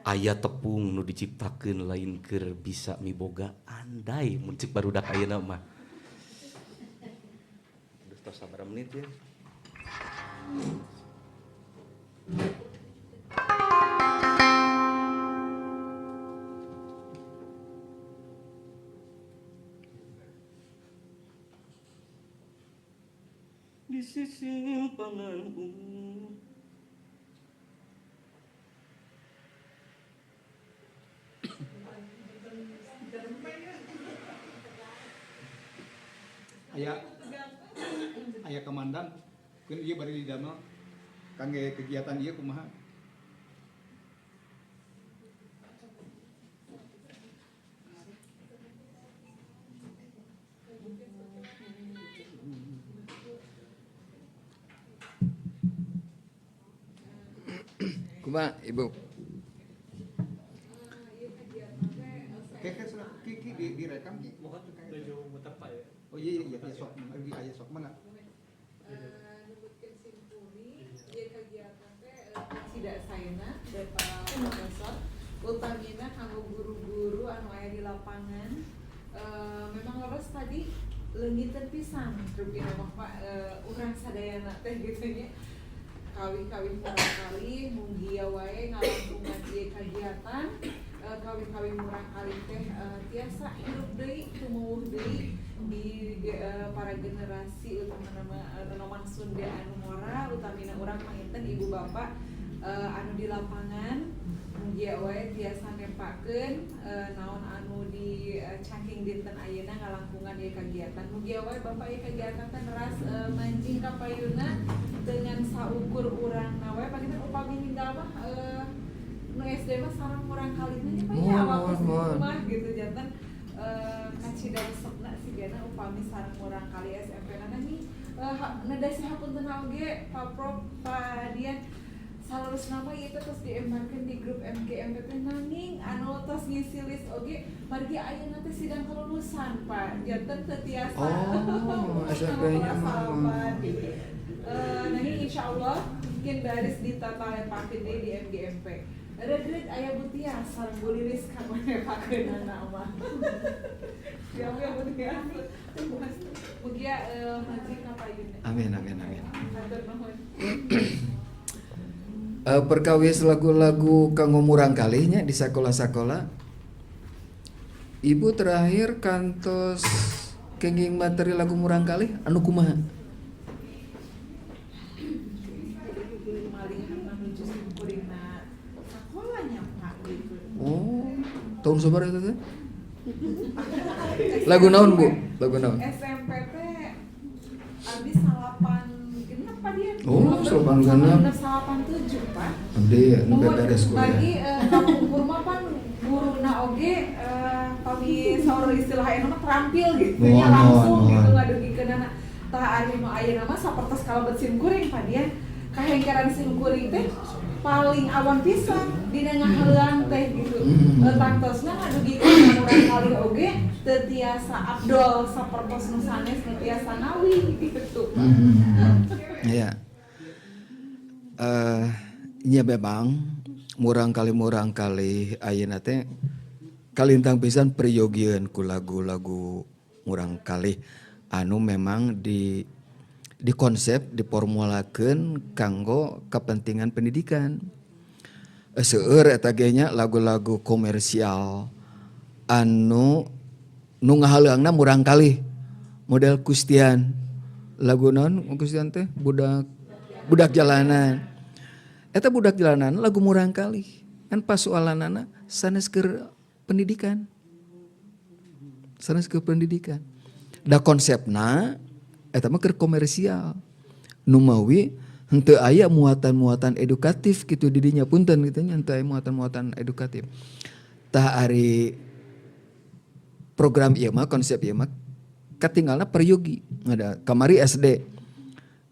Aya tepung nu diciptakeun lain keur bisa miboga andai mun cek barudak ayeuna mah. Aduh, tos sabaraha menit ya. Di sisi pangan umum. Aya komandan mungkin ieu bari didamel kangge kegiatan ieu kumaha? Kumaha Ibu? Keke sudah Kiki direkam Ki. Oh iya iya iya sok lagi aya sok mana? Nyebutkeun simkuring ieu kegiatan teh tidak saena Bapak Profesor utamina kanggo guru-guru anu aya di lapangan. Memang leres tadi leungiteun pisan rupina mah Pak, urang sadayana teh gitu nya, kawih-kawih murangkalih munggia wae ngalangkungan ieu kagiatan, kawih-kawih murangkalih teh tiasa hirup deui, tumuwuh deui di para generasi, utamina mah nonoman Sunda anu ngora, utamina urang panginten ibu bapak anu di lapangan mugia wae tiasa nepakeun naon anu di cangking dinten ayeuna ngalangkungan ieu kagiatan. Mugia wae bapak ieu kagiatan teh neras manjing ka payuna dengan saukur urangna wae. Panginten upami ninggal mah nu SD mah sareng murangkalihna nya Pak ya, Mohon, waktu di mohon. rumah gitu, janten kacida resepna sigana upami sareng murangkalih SMP na nih. Nedasi hapunten oge Pak Prof, Pak Dian, salerusna mah ieu teh tos diembarkeun di grup MGMP, nanging anu tos ngisi list oge margi ayeuna teh sidang kelulusan Pak, janten teu tiasa. Oh, SMP-nya mah. Salapan gitu. Nanging insyaallah mungkin baris ditata lepakeun deui di MGMP. Regret aya Bu Tias sareng Bu Lilis kanggo nepakeunana mah. Siap ya Bu Tias. Mugia manjing ka payuna. Amin amin amin. Hatur nuhun. Perkawis lagu-lagu kanggo murangkalihnya di sekolah-sekolah. Ibu terakhir kantos kenging materi lagu murangkalih anu kumaha? Malihan menuju simkuringna sakolanya Pak gitu. Oh, tahun sabaraha eta teh? Lagu naon, Bu? Lagu naon? SMP teh abdi 86 Pak Dian. Oh, 86. 87 Pak. Abdi nu Muhun beres kuliah. bagi kapungkur mah pan guruna oge pami saur istilah ayeuna mah terampil gitu nya, Mohon, langsung mohon, gitu mohon. ngadugikeunana. Tah ari nu ayeuna mah sapertos kalebet simkuring Pak Dian. Kahengkeran simkuring teh paling awan pisan dina ngaheulang teh gitu. Tangtosna ngadugikeun murangkalih oge teu tiasa abdol sapertos nu sanes, nu tiasa ngawi gitu. Iya. Nya memang murangkalih ayeuna teh kalintang pisan priyogieun ku lagu-lagu murangkalih anu memang di konsep diformulakeun kanggo kepentingan pendidikan. Seueur eta ge nya lagu-lagu komersial anu nu ngahaleungna murangkalih model Kustian. Lagu naon Kustian teh? Budak budak jalanan. Eta budak jalanan lagu murangkalih. Kan pasoalanana sanes keur pendidikan. Sanes keur pendidikan. Da konsepna eta mah keur komersial. Numawi henteu aya muatan-muatan edukatif kitu didinya, punten kitu nya, henteu aya muatan-muatan edukatif. Tah, ari program ieu mah, konsep ieu mah katinggalna peryogi. Ada kamari SD.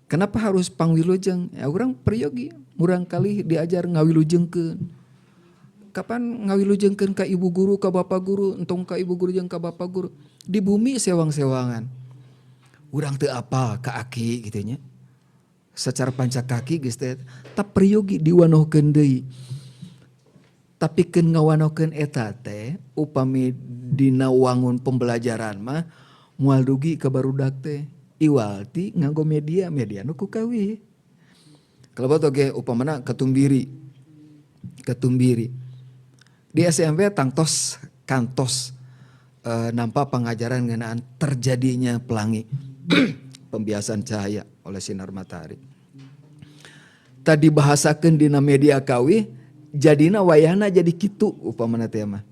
Kenapa harus pangwilujeng? Ya urang peryogi, murang kali diajar ngawilujengkeun. Kapan ngawilujengkeun ka ibu guru, ka bapak guru, entong ka ibu guru jeung ka bapak guru. Di bumi sewang-sewangan. Urang teu apal ka aki gitu nya. Secara pancakaki geus teh tah peryogi diwanohkeun deui. Tapi keun ngawanohkeun eta teh upami dina wangun pembelajaran mah moal dugi ka barudak teh. Iwal ti nganggo media, media nu ku kawih. Kalebet oge upamana katumbiri. Katumbiri. Di SMP tangtos kantos nampak pengajaran ngeunaan terjadinya pelangi. Pembiasan cahaya oleh sinar matahari. Tadi bahasakeun dina media kawih jadina wayahna jadi kitu upamana teh mah.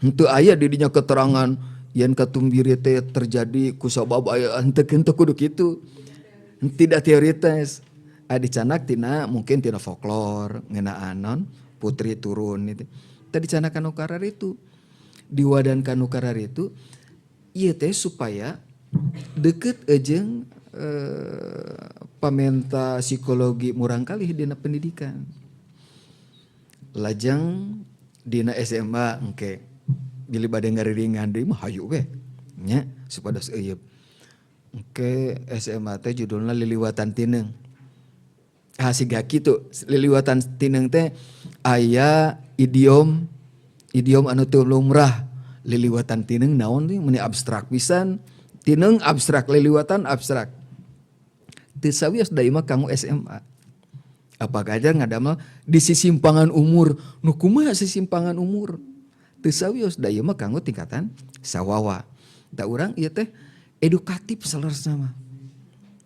Henteu aya di dinya keterangan yen katumbiri teh terjadi ku sabab aya, henteu henteu kudu kitu. Tidak teoritis. Aya dicanak tina mungkin tina folklor ngeunaan non putri turun itu. Tadi dicanak kanu itu. Diwadan kanu itu ieu teh supaya deket jeung pamenta psikologi murangkalih dina pendidikan. Lajeng dina SMA engke bilih bade ngariringan deui mah hayu we nya supados euyeub. Engke SMA teh judulna Liliwatan Tineung. Ah, siga kitu, Liliwatan Tineung teh aya idiom idiom anu teu lumrah. Liliwatan tineung naon teh, meuni abstrak pisan. Tineung abstrak, liliwatan abstrak. Teu sawios da ieu mah kanggo SMA. Apa aja ngadamel di sisimpangan umur, nu kumaha sisimpangan umur? Teu sawios da ieu mah kanggo tingkatan sawawa. Da urang ieu teh edukatif saleresna mah.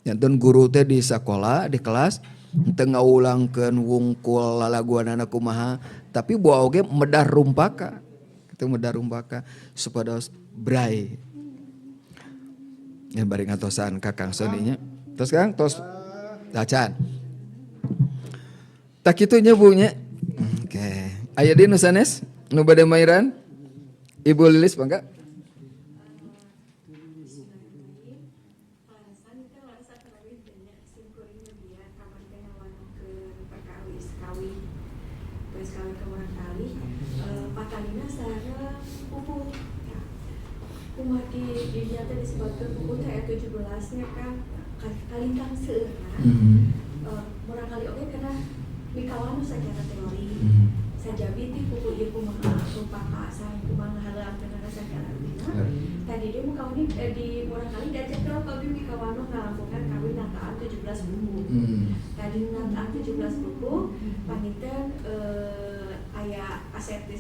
Janten guru teh di sekolah, di kelas henteu ngawulangkeun wungkul lalaguanana kumaha, tapi bawa oge medar rumpaka. Itu medar rumpaka supados bray. Ya bari ngatosan ka Kang Sony nya. Tos Kang, tos acan. Tah kitu nya Bu nya. Oke. Aya deui nu sanes nu bade mairan? Ibu Lilis, mangga. Walesan itu walesan terlebih banyak simkuring media kapan teh ngawanohkeun perkawis kawih geus kawih ke murangkalih patalina sareng pupuh ya. Kumargi di dinya teh disebutkeun pupuh teh aya 17 nya kan kalintang seueurna. Murangkalih oge kena mikawanoh sacara teori. Sajabi ti pupuh ieu kumaha rupaka sareng kumaha ngahaleuangkeunana sacara dina. Tadi dia mukawani di murangkalih diajak ke abdi mikawanoh ngalangkungan kawin nataan 17 pupuh. Tadi nataan 17 pupuh panginten aya aset di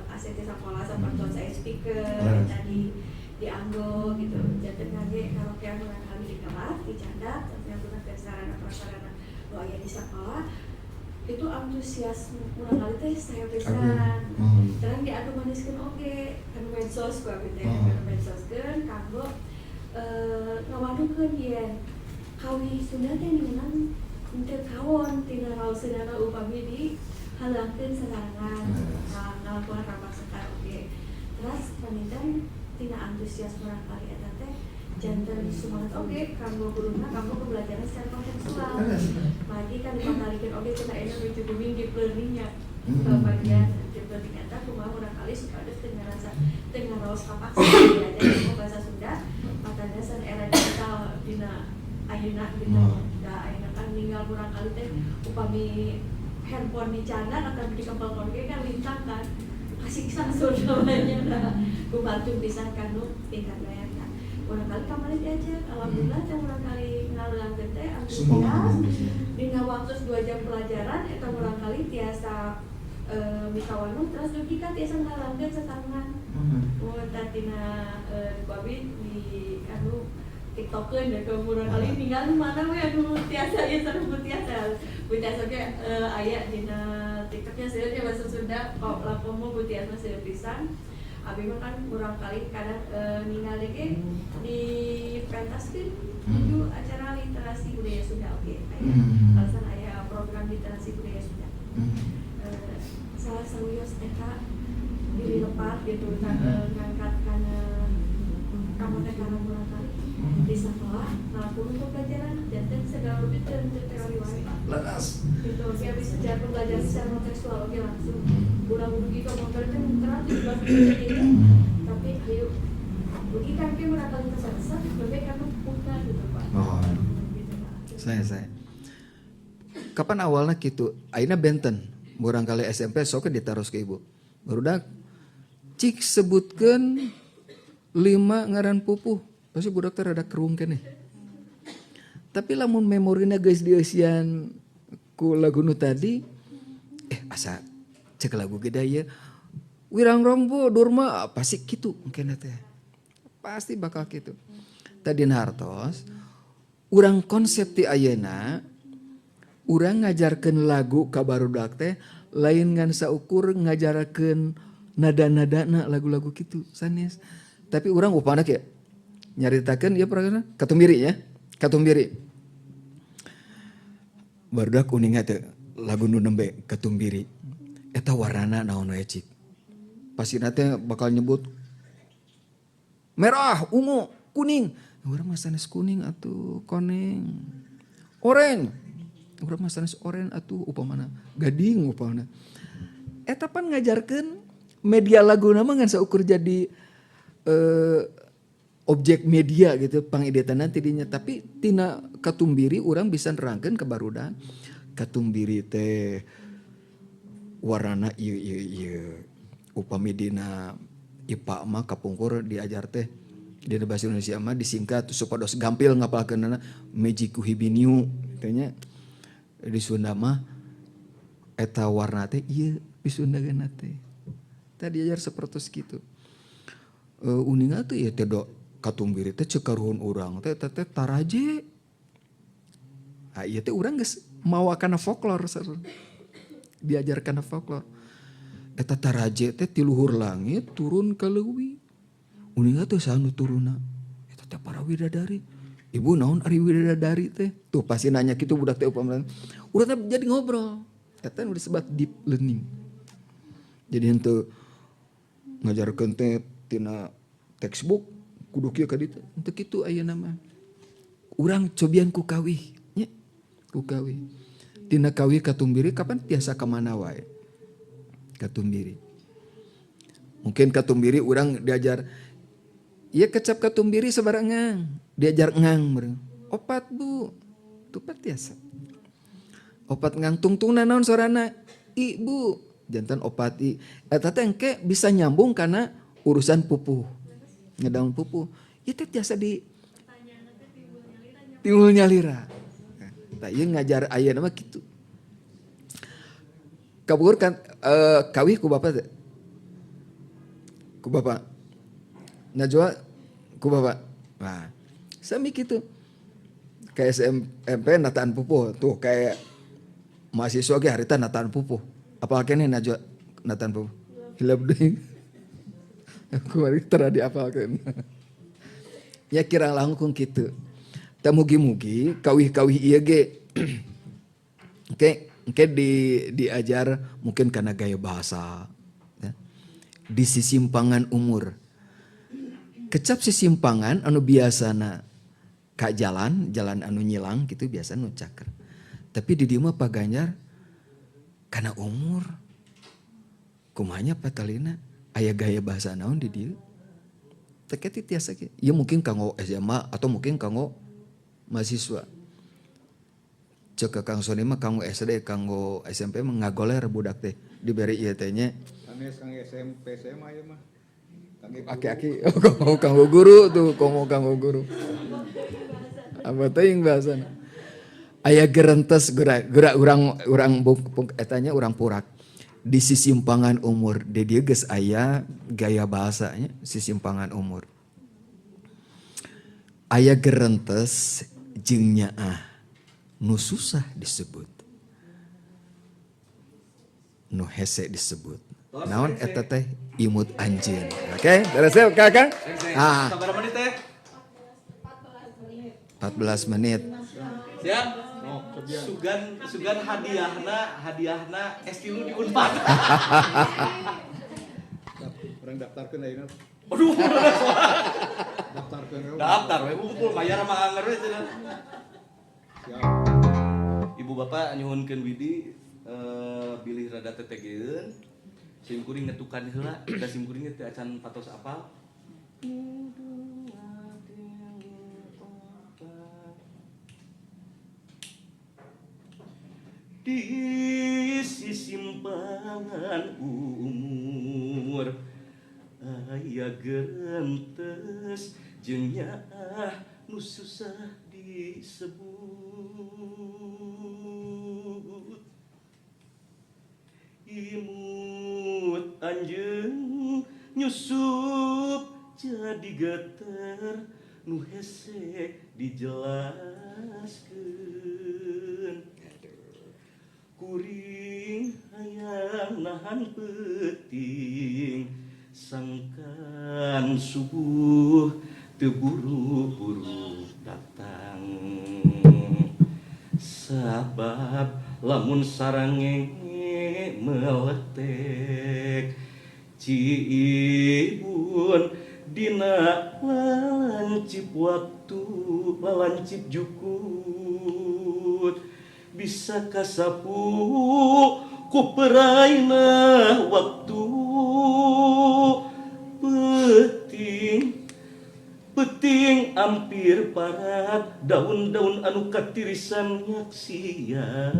aset di sekolah sapertos aya speaker tadi dianggo gitu. Janten ngage karaokean murangkalih di kelas dicandak terus sarana prasarana nu aya di sekolah itu antusias murangkalih teh saya pisan. Terus diadu maniskeun oge kan medsos ku abdi teh. Kan medsoskeun kanggo ngawadukeun yen kawih Sunda teh memang henteu kawon tina raoseunana upami di halangkeun sasarengan ngalakuan kapaksekan oge. Terus panginten tina antusias murangkalih eta teh janten semangat oge kanggo guruna kanggo pembelajaran secara kontekstual. Lagi kan dipatalikeun oge cenah aya nuju booming deep learning nya. Bagian deep learning eta kumaha murangkalih supados teu ngarasa teu ngaraos kapaksa diajar nganggo bahasa Sunda patandasan era digital dina ayeuna gitu. Da ayeuna kan ninggal murangkalih teh upami handphone dicandak atau dikempelkeun ge kan lintang kan kasiksa namanya. Da kubantu pisan kanu tingkat eta murangkalih kamari diajak, alhamdulillah teh murangkalih ngaleuangkeun teh antusias dina waktu 2 jam pelajaran eta murangkalih tiasa mikawanoh terus dugi ka tiasa ngalangkeun sasarengan. Mun tina ku abi di anu tiktokeun da ke murangkalih ninggal nu mana we anu tiasa ieu sareng Bu Tiasa. Bu Tiasa ge aya dina TikToknya seueur nya bahasa Sunda kok lakomo Bu Tiasa seueur pisan. Abi mah kan murangkalih kadang ningali ge di pentaskeun itu acara literasi budaya Sunda, oke aya alasan aya program literasi budaya Sunda. Salah sawios eta diri lepat gitu ngangkat kana kamu teh kana murangkalih di sekolah ngelakuin pembelajaran janten segala rupi teu teori wae, Pak. Gitu dia bisa secara pembelajaran secara kontekstual, oke, langsung ulang dugi ke motor teh muteran 17 menit, tapi ayo dugi kan ke murangkalih terasa lebih karena putar gitu, Pak. Oh. Gitu, Pak. Saya kapan awalnya gitu, ayeuna benten murangkalih SMP sok ditaros ke ibu barudak, "Cik, sebutkan lima ngaran pupuh." Pasti budak teh rada kerung keneh, tapi lamun memorina geus dieusian ku lagu nu tadi, asa cek lagu gede ya, "Wirang rongbo durma," pasti gitu mungkin teh, pasti bakal gitu. Tadi hartos urang konsep ti ayeuna, urang ngajarkeun lagu ka barudak teh lain ngan saukur ngajarkeun nada-nadana lagu-lagu gitu sanes, tapi urang upana kayak nyaritakeun ieu pernah Katumbiri ya. Katumbiri, barudak uninga teh lagu nu nembe Katumbiri eta warnana naon we, cik? Pasti teh bakal nyebut merah, ungu, kuning. Urang mah sanes kuning atuh, koneng. Oren. Urang mah sanes oren atuh, upamana gading upamana. Eta pan ngajarkeun media lagu mah ngan saukur jadi objek media gitu pangidetana tidinya, tapi tina Katumbiri urang bisa nerangkeun ke barudak, Katumbiri teh warnana ieu ieu ieu. Upami dina IPA mah kapungkur diajar teh dina bahasa Indonesia mah disingkat supados gampil ngapalkeunana, Mejiku Hibiniu teh nya. Di Sunda mah eta warna teh ieu, di Sunda teh tadi diajar seperti gitu. Uninga tuh ya teh do Katumbiri teh cek karuhun urang teh teh teh taraje. Ah, ieu teh urang geus mawa kana folklore, diajar kana folklore. Eta taraje teh ti luhur langit turun ke leuwi. Uninga teh saha nu turunna? Eta teh para widadari. Ibu, naon ari widadari teh? Tuh pasti nanya gitu budak teh upamana. Urang teh jadi ngobrol. Eta nu disebut deep learning. Jadi henteu ngajarkeun teh tina textbook kudu kieu ka ditu. Henteu kitu ayeuna mah. Urang cobian ku kawih nya. Ku kawih. Tina kawih Katumbiri kapan tiasa ka mana wae. Katumbiri. Mungkin Katumbiri urang diajar. Iya, kecap Katumbiri sabarangang, diajar ngang meureun. "Opat, Bu." Tupat tiasa. Opat ngang, tungtungna naon sorana? "I, Bu." Janten opat i. Eta teh engke bisa nyambung karena urusan pupuh. Ngedaun pupuh. Ieu teh tiasa di timbul nyalira. Tah, ieu ngajar ayeuna mah kitu. Kapungkur kan kawih ku bapak teh? Ku bapak. Najwa ku bapak. Nah, sami kitu. Kayak SMP nataan pupuh tuh, kayak mahasiswa ge harita nataan pupuh. Apal keneh Najwa nataan pupuh? Hilap deui. Kumaha tara diapalkeun. Ya, kira langkung kitu. Tah, mugi-mugi kawih-kawih ieu ge engke diajar mungkin karena gaya bahasa ya. Di sisimpangan umur. Kecap sisimpangan anu biasana ka jalan, jalan anu nyilang gitu biasa nu caker. Tapi di dieu mah Pak Ganjar karena umur kumanya Pak Talina aya gaya bahasa naon di dieu? Teh tiasa ge. Ya mungkin kanggo SMA atau mungkin kanggo mahasiswa. Cek Kang Sony mah kanggo SD, kanggo SMP mah ngagoler budak teh diberi ieu teh nya. Sanes kanggo SMP SMA ieu mah. Kangge guru. Aki-aki, oh, kanggo guru tuh, komo kanggo guru. Apa teuing bahasana? Aya gerentes gerak gerak urang urang buk, etanya urang purak di sisimpangan umur, di dieu geus aya gaya bahasanya sisimpangan umur. Aya gerentes jeung nyaah nu susah disebut, nu hese disebut. Naon eta teh imut anjeun. Oke, beres ya, Kakang? Ah, Sabaraha menit teh? 14 menit. Siap. Sugan sugan hadiahna hadiahna S3 di Unpad. Urang daftarkeun ayeuna. Aduh, Daftarkeun we. Daftar we kumpul bayar sama anger we cenah. Siap. Ibu bapak nyuhunkeun widi bilih rada tetegeun. Sim kuring ngetukan heula, da sim kuring teh acan patos apal. Dua, tilu, opat. Di sisimpangan umur aya gerentes jeung nyaah nu susah disebut. Imut anjeun nyusup jadi geter nu hese dijelaskeun. Kuring hayang nahan peuting sangkan subuh teu buru-buru datang, sabab lamun sarangenge meletek ciibun dina lalancip waktu lalancip jukut bisa kasapu ku peraina waktu. Peuting peuting ampir parat daun-daun anu katirisan nyaksian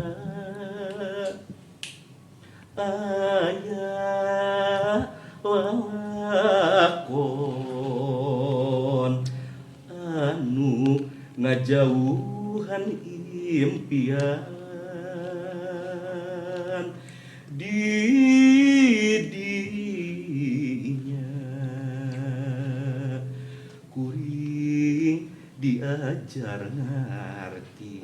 aya lalakon anu ngajauhan impian di dinya kuring diajar ngarti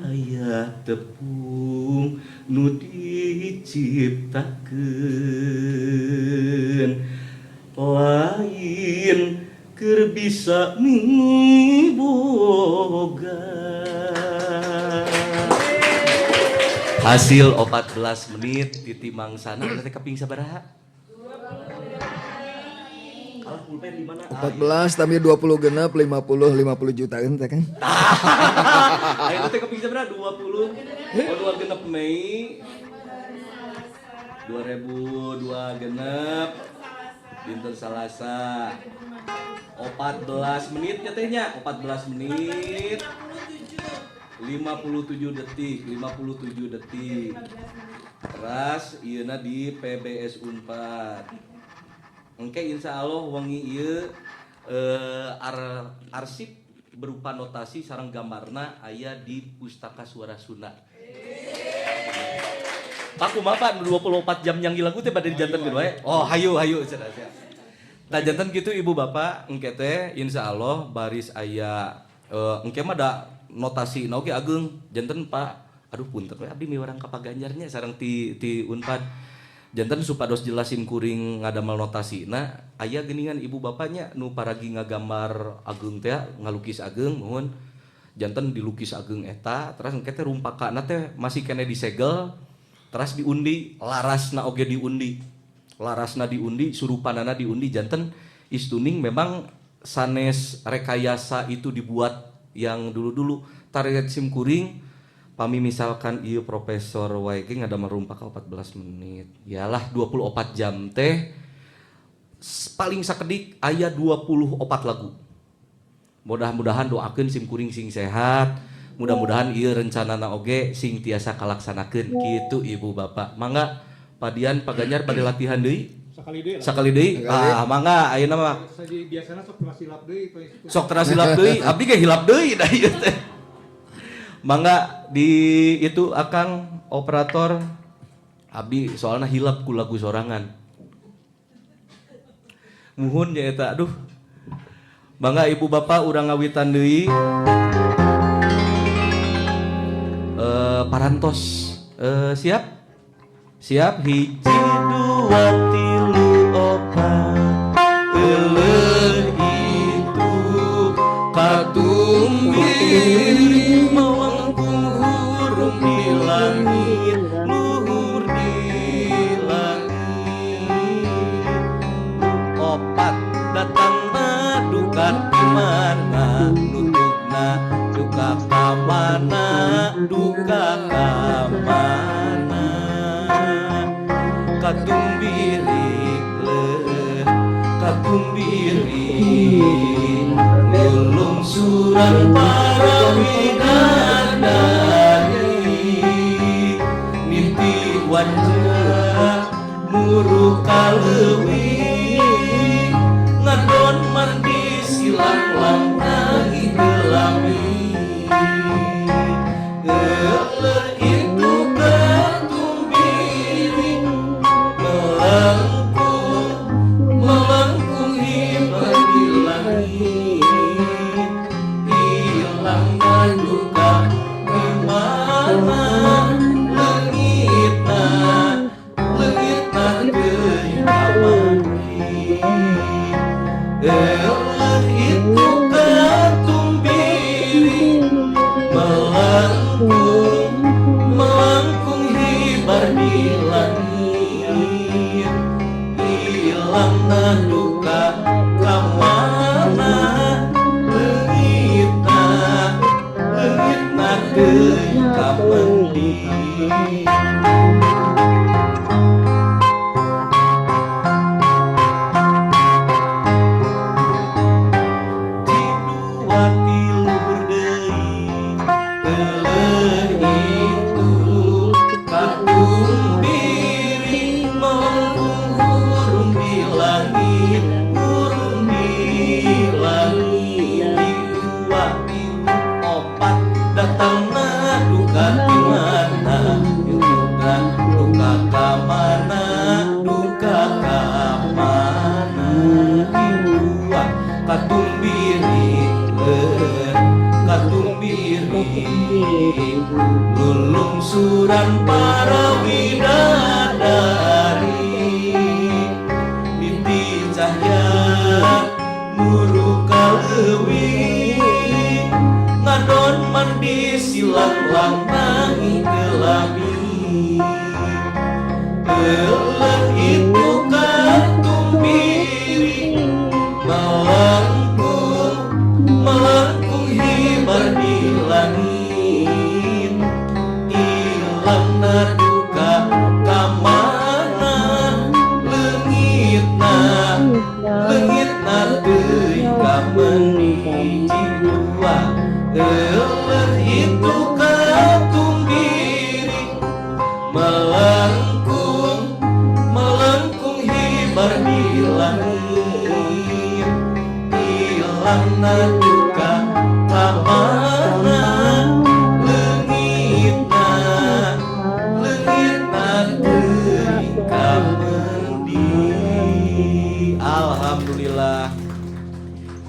aya tepung nu diciptakeun lain keur bisa miboga. Hasil 14 menit titi mangsana teh kaping sabaraha? Alah, pulpen di mana? 14 tambah 20 genep 50 50 jutaan teh kan. Ayo teh kaping sabaraha? 20. Oh, 2 genep Mei 2002 genep dinten Salasa 14 menit nya teh nya, 14 menit 57 detik, 57 detik. Teras ieuna di PBS Unpad. Engke insya Allah wengi ieu arsip berupa notasi sareng gambarna aya di Pustaka Suara Sunda. Pak kumaha Pak 24 jam yang lagu teh bade dijantenkeun wae. Oh, hayu hayu cenah sia. Tah janten kitu ibu bapak engke teh insya Allah baris aya engke mah da notasi na oge ageung janten Pak. Aduh punten we abdi miwarang ka Pak Ganjarnya sareng ti Unpad. Janten supados jelasin kuring ngadamel notasina aya geuningan ibu bapaknya nu paragi ngagambar ageung teh ngalukis ageung mohon janten dilukis ageung eta terus engke teh rumpakana teh masih keneh disegel terus diundi larasna oge diundi larasna diundi surupanana diundi janten istuning memang sanes rekayasa itu dibuat yang dulu-dulu target sim kuring. Pami misalkan ieu profesor wae ge ngadamel rumpaka 14 menit yalah 24 jam teh paling sakedik aya 24 lagu. Mudah-mudahan doakeun sim kuring sing sehat, mudah-mudahan ieu rencanana oge sing tiasa kalaksanakeun kitu ibu bapak. Mangga Pak Dian, Pak Ganjar bade latihan deui? Sakali deui lah. Sakali deui? Ah, mangga ayeuna mah. Biasana sok terasilap deui. Sok terasilap deui, abdi ge hilap deui da ieu teh. Mangga di itu akang operator abdi soalna hilap ku lagu sorangan. Muhun nya eta aduh. Mangga ibu bapak urang ngawitan deui. Parantos siap? Siap. Siap, 1 2 3 4. Euleuh itu katumbiring melengkung hurung di langit, luhur di langit. Opat datangna duka di mana, nutupna duka ka mana, duka ka mana. Katumbiring leuh, katumbiring lulungsuran para widadari, niti wajah muru ka leuwi, ngadon mandi silanglang nanging lami. Euleuh itu katumbiring melengkung, melengkung hibar di langit, hilangna duka di mana, leungitna, leungitna deui kamari. Euleuh itu katumbiring melengkung, melengkung hibar di langit, hilangna duka ka mana, leungitna, leungitna deui kamendi. 2 3 deui. Euleuh itu katumbiring melengkung hurung di langit, hurung di langit. 2 3 4 datangna duka di mana, duka, duka ka mana, duka ka mana. 2 katumbiring leuh, katumbiring lulungsuran para widadari, niti cahya muru ka leuwi, ngadon mandi silanglang nanging lami. Euleuh itu katumbiring melengkung, melengkung hibar di langit, hilangna duka ka mana, leungitna, leungitna deui kamendi. 2 euleuh itu katumbiring melengkung, melengkung hibar di langit, hilangna duka ka mana, leungitna, leungitna deui kamendi. Alhamdulillah.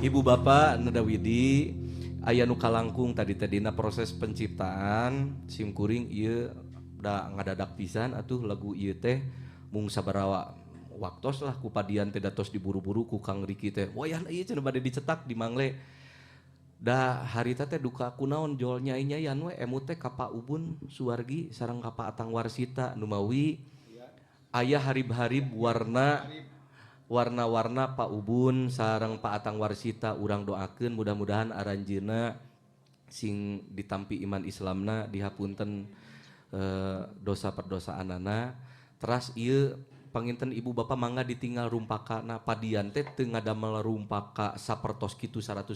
Ibu Bapak Nada Widi, aya nu kalangkung tadi tadina proses penciptaan simkuring ieu da ngadadak pisan atuh lagu ieu teh, mung sabarawa waktos lah ku padian teh datos diburu-buru ku Kang Riki teh, wayahna ieu cenah bade dicetak di Mangle. Da harita teh duka kunaon jol nyai-nyaian we emut teh ka Pak Ubun Suwargi sareng ka Pak Atang Warsita, numawi aya harib-harib warna warna-warna Pak Ubun sareng Pak Atang Warsita. Urang doakeun mudah-mudahan aranjeuna sing ditampi iman Islamna, dihapunten dosa perdosaanana. Teras ieu panginten ibu bapak mangga ditinggal rumpakana, padian teh teu ngadamel rumpaka sapertos kitu 100%,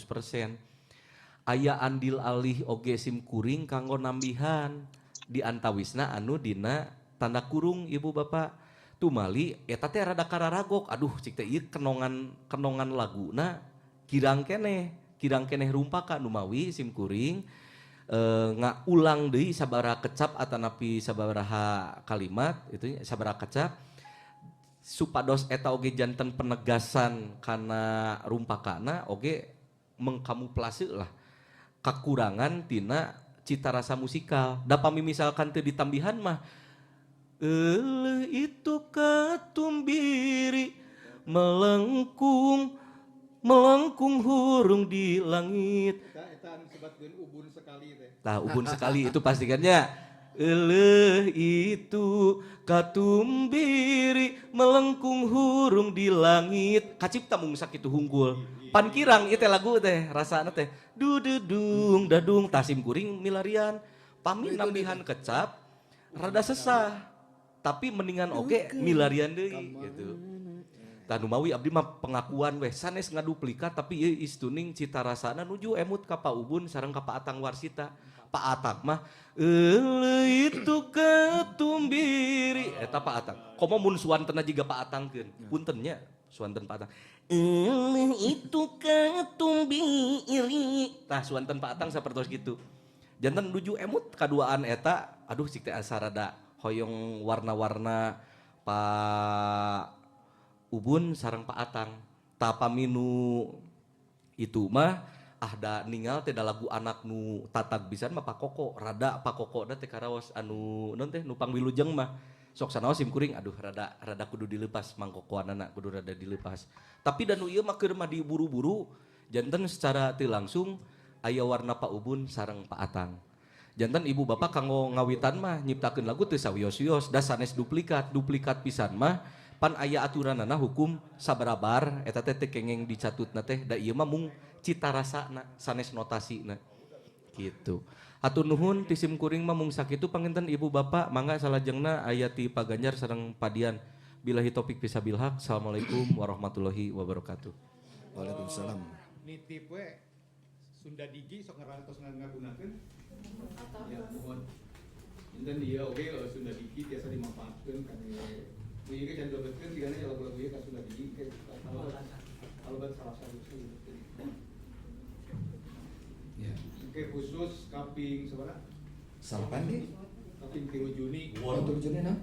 aya andil alih oge sim kuring kanggo nambihan di antawisna anu dina tanda kurung. Ibu bapak tumali eta teh rada kararagok, aduh cik teh ieu kenongan kenongan laguna kirang keneh, kirang keneh rumpaka, numawi sim kuring ngaulang deui sabaraha kecap atanapi sabaraha kalimat itu, sabaraha kecap, supados eta oge janten penegasan kana rumpakana, oge mengkamuflase lah kekurangan tina cita rasa musikal. Da pami misalkan teu ditambihan mah. Euleuh itu katumbiri melengkung melengkung hurung di langit. Eta eta anu sebatkeun ubun sekali teh. Tah, ubun sekali itu pastikannya. Euleuh itu katumbiri melengkung hurung di langit. Kacipta mung sakitu hungkul. Pan kirang ieu teh lagu teh rasana teh. Du du dung dadung, tah sim kuring milarian. Pami nambihan kecap rada sesah. Tapi mendingan oge milarian deui gitu. Tah, numawi abdi mah pengakuan weh sanes ngaduplikat, tapi ieu istuning cita rasana nuju emut ka Pak Ubun sareng ka Pak Atang Warsita. Pak Atang mah euleuh itu katumbiri, eta Pak Atang. Komo mun suantenna jiga Pak Atangkeun. Punten nya, suanten Pak Atang. Euleuh itu katumbiri. Tah, suanten Pak Atang sapertos kitu. Janten nuju emut kaduaan eta, aduh, cik teh asa rada hoyong warna-warna Pak Ubun sareng Pak Atang. Tah, pami nu itu mah ah da ningal teh da lagu anak nu tatag pisan mah Pak Koko, rada Pak Koko da teh karaos anu non teh nu pangwilujeng mah sok sanaos sim kuring, aduh, rada rada kudu dilepas Mang Kokoanana, kudu rada dilepas. Tapi dan nu ieu mah keur mah diburu-buru, janten secara teu langsung aya warna Pak Ubun sareng Pak Atang. Janten ibu bapak kanggo ngawitan mah nyiptakeun lagu teu sawios-wios, da sanes duplikat duplikat pisan mah pan aya aturanana, hukum sabarabar eta teh teu kengeng dicatutna teh, da ieu mah mung cita rasana sanes notasina gitu. Hatur nuhun, ti sim kuring mah mung sakitu panginten, ibu bapak. Mangga salajengna aya ti Pak Ganjar sareng Pak Dian. Billahi taufik fisabilillah. Assalamualaikum warahmatullahi wabarakatuh. Waalaikumsalam. Nitip we Sunda Digi, sok ngarantos ngagunakeun. Ya, mohon. Janten dia oge Sunda Digi biasa dimanfaatkeun kangge nu ieu ge can dilebetkeun sigana ya lagu-lagu ieu ka Sunda Digi ke kalau salah satu dilebetkeun. Ya. Oke, khusus kaping sabaraha? Salapan ge? Kaping 3 Juni. Untuk Juni nah.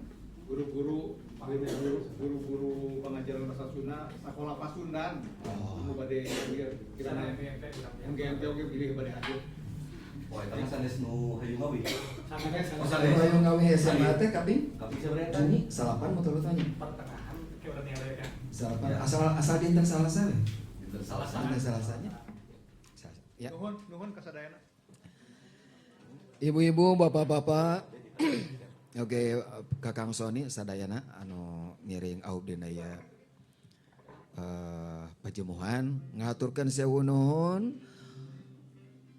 Guru-guru guru-guru guru-guru pengajaran bahasa Sunda sekolah Pasundan Oh. nu bade ieu kirana MGMP oge bilih bade hadir. Oh, eta mah sanes nu hayu ngawi. Sanes. Oh, sanes. Hayu ngawi SMA teh kaping Kaping sabaraha? Juni salapan motor tanya. Pertengahan kayak udah tinggal ya. Salapan asal asal dinten Salasa we. Dinten Salasa. Dinten Salasanya. Salasa. Ya. Nuhun, nuhun kasadayana. Ibu-ibu, bapak-bapak, oke, Kakang Sony sadayana anu ngiring aub dina ieu pajemuhan, ngaturkeun sewu nuhun.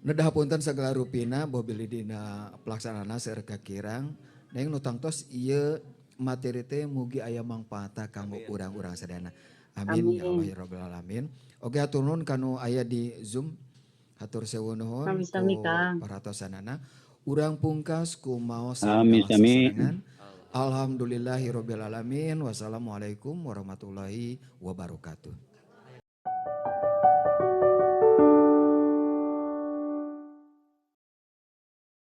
Nedah punten segala rupina boh bilih dina pelaksanaan seueur kakirang. Neng nu tangtos ieu materi teh mugi aya mangpaatna kanggo urang-urang sadayana. Amin ya Allah ya rabbal alamin. Oke, hatur nuhun kanu aya di Zoom. Hatur sewu nuhun Sami-sami, ku Kang. perhatosanana. Urang pungkas ku maos Sami, sami.. Alhamdulillahirabbil alamin. Wassalamualaikum warahmatullahi wabarakatuh.